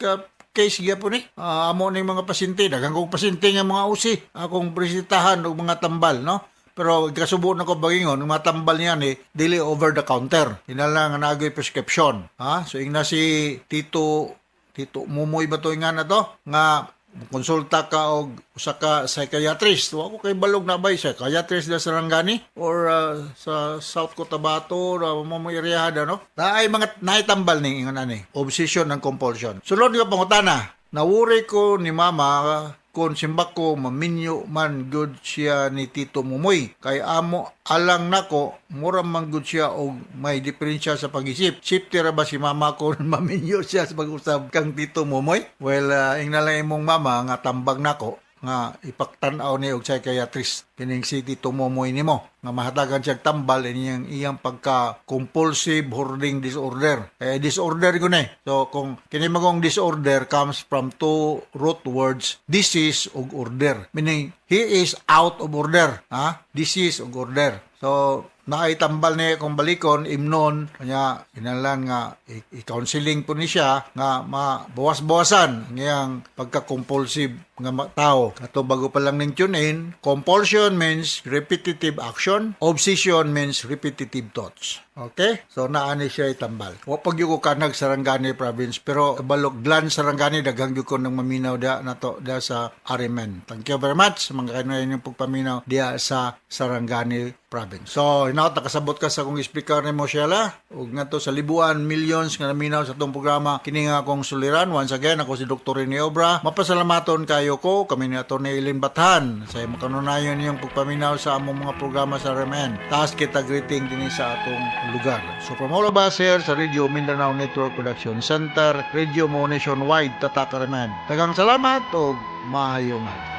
case gyapon ni. Amo ning mga pasyente, daghang kong pasyente nga mga OC akong presentahan og mga tambal, no? Pero kasubo na ko bagingon, ang mga tambal niya ni dili over the counter. Hinala nga nagoy prescription. Ha? So ingna si Tito Tito Mumoy ba to nga na to? Nga konsulta ka og usa ka psychiatrist. Wa ko kay balog na bay psychiatrist da sa Sarangani or sa South Cotabato ra mo mo area no. Naay mga naitambal ning ingon ani. Obsession and compulsion. Sulod nga pangutana, nawuri ko ni mama kung simbak ko maminyo man gud siya ni Tito Mumoy kay amo alang nako mura man gud siya og may diferensya sa pag-isip. Safety ra ba si mama ko maminyo siya sa pag-usab kang Tito Mumoy? Well, ingna lang imong mama nga tambag nako nga ipaktan-aw ni og psychiatrist kining si Tito Momoy nimo nga mahatagan siya tambal iyang iyang pagka compulsive hoarding disorder. Eh, disorder ko na eh. So kung kini magong disorder comes from two root words, disease ug order, meaning he is out of order, ha? Disease ug order. So naay tambal niya kung balikon imnon kanya kinahanglan nga i-counseling po ni siya nga mabawas-bawasan ngayang pagka-compulsive nga tao. Kato bago pa lang ning tune in, compulsion means repetitive action, obsession means repetitive thoughts. Okay? So naani siya itambal. Wa pag ko kanag Sarangani province, pero balok Glan Sarangani, daghang gyud ko nang maminaw da nato da sa Arimen. Thank you very much sa mga kanayon yung pagpaminaw diya sa Sarangani province. So Hinaot nakasabot ka sa akong explicar nimo, Sheila. Ug ngadto sa libuan millions nga naminaw sa atong programa kini nga akong suliran. Once again, ako si Dr. Rene Obra. Mapasalamaton kayo ko kami ni Atty. Eileen Bathan sa imong kanunayon niyong pagpaminaw sa among mga programa sa RMN. Taas kita greeting dinhi sa atong lugar. So from all of us here sa Radio Mindanao Network Production Center, Radio Mo Nationwide, Tatak RMN. Daghang salamat ug maayong adlaw.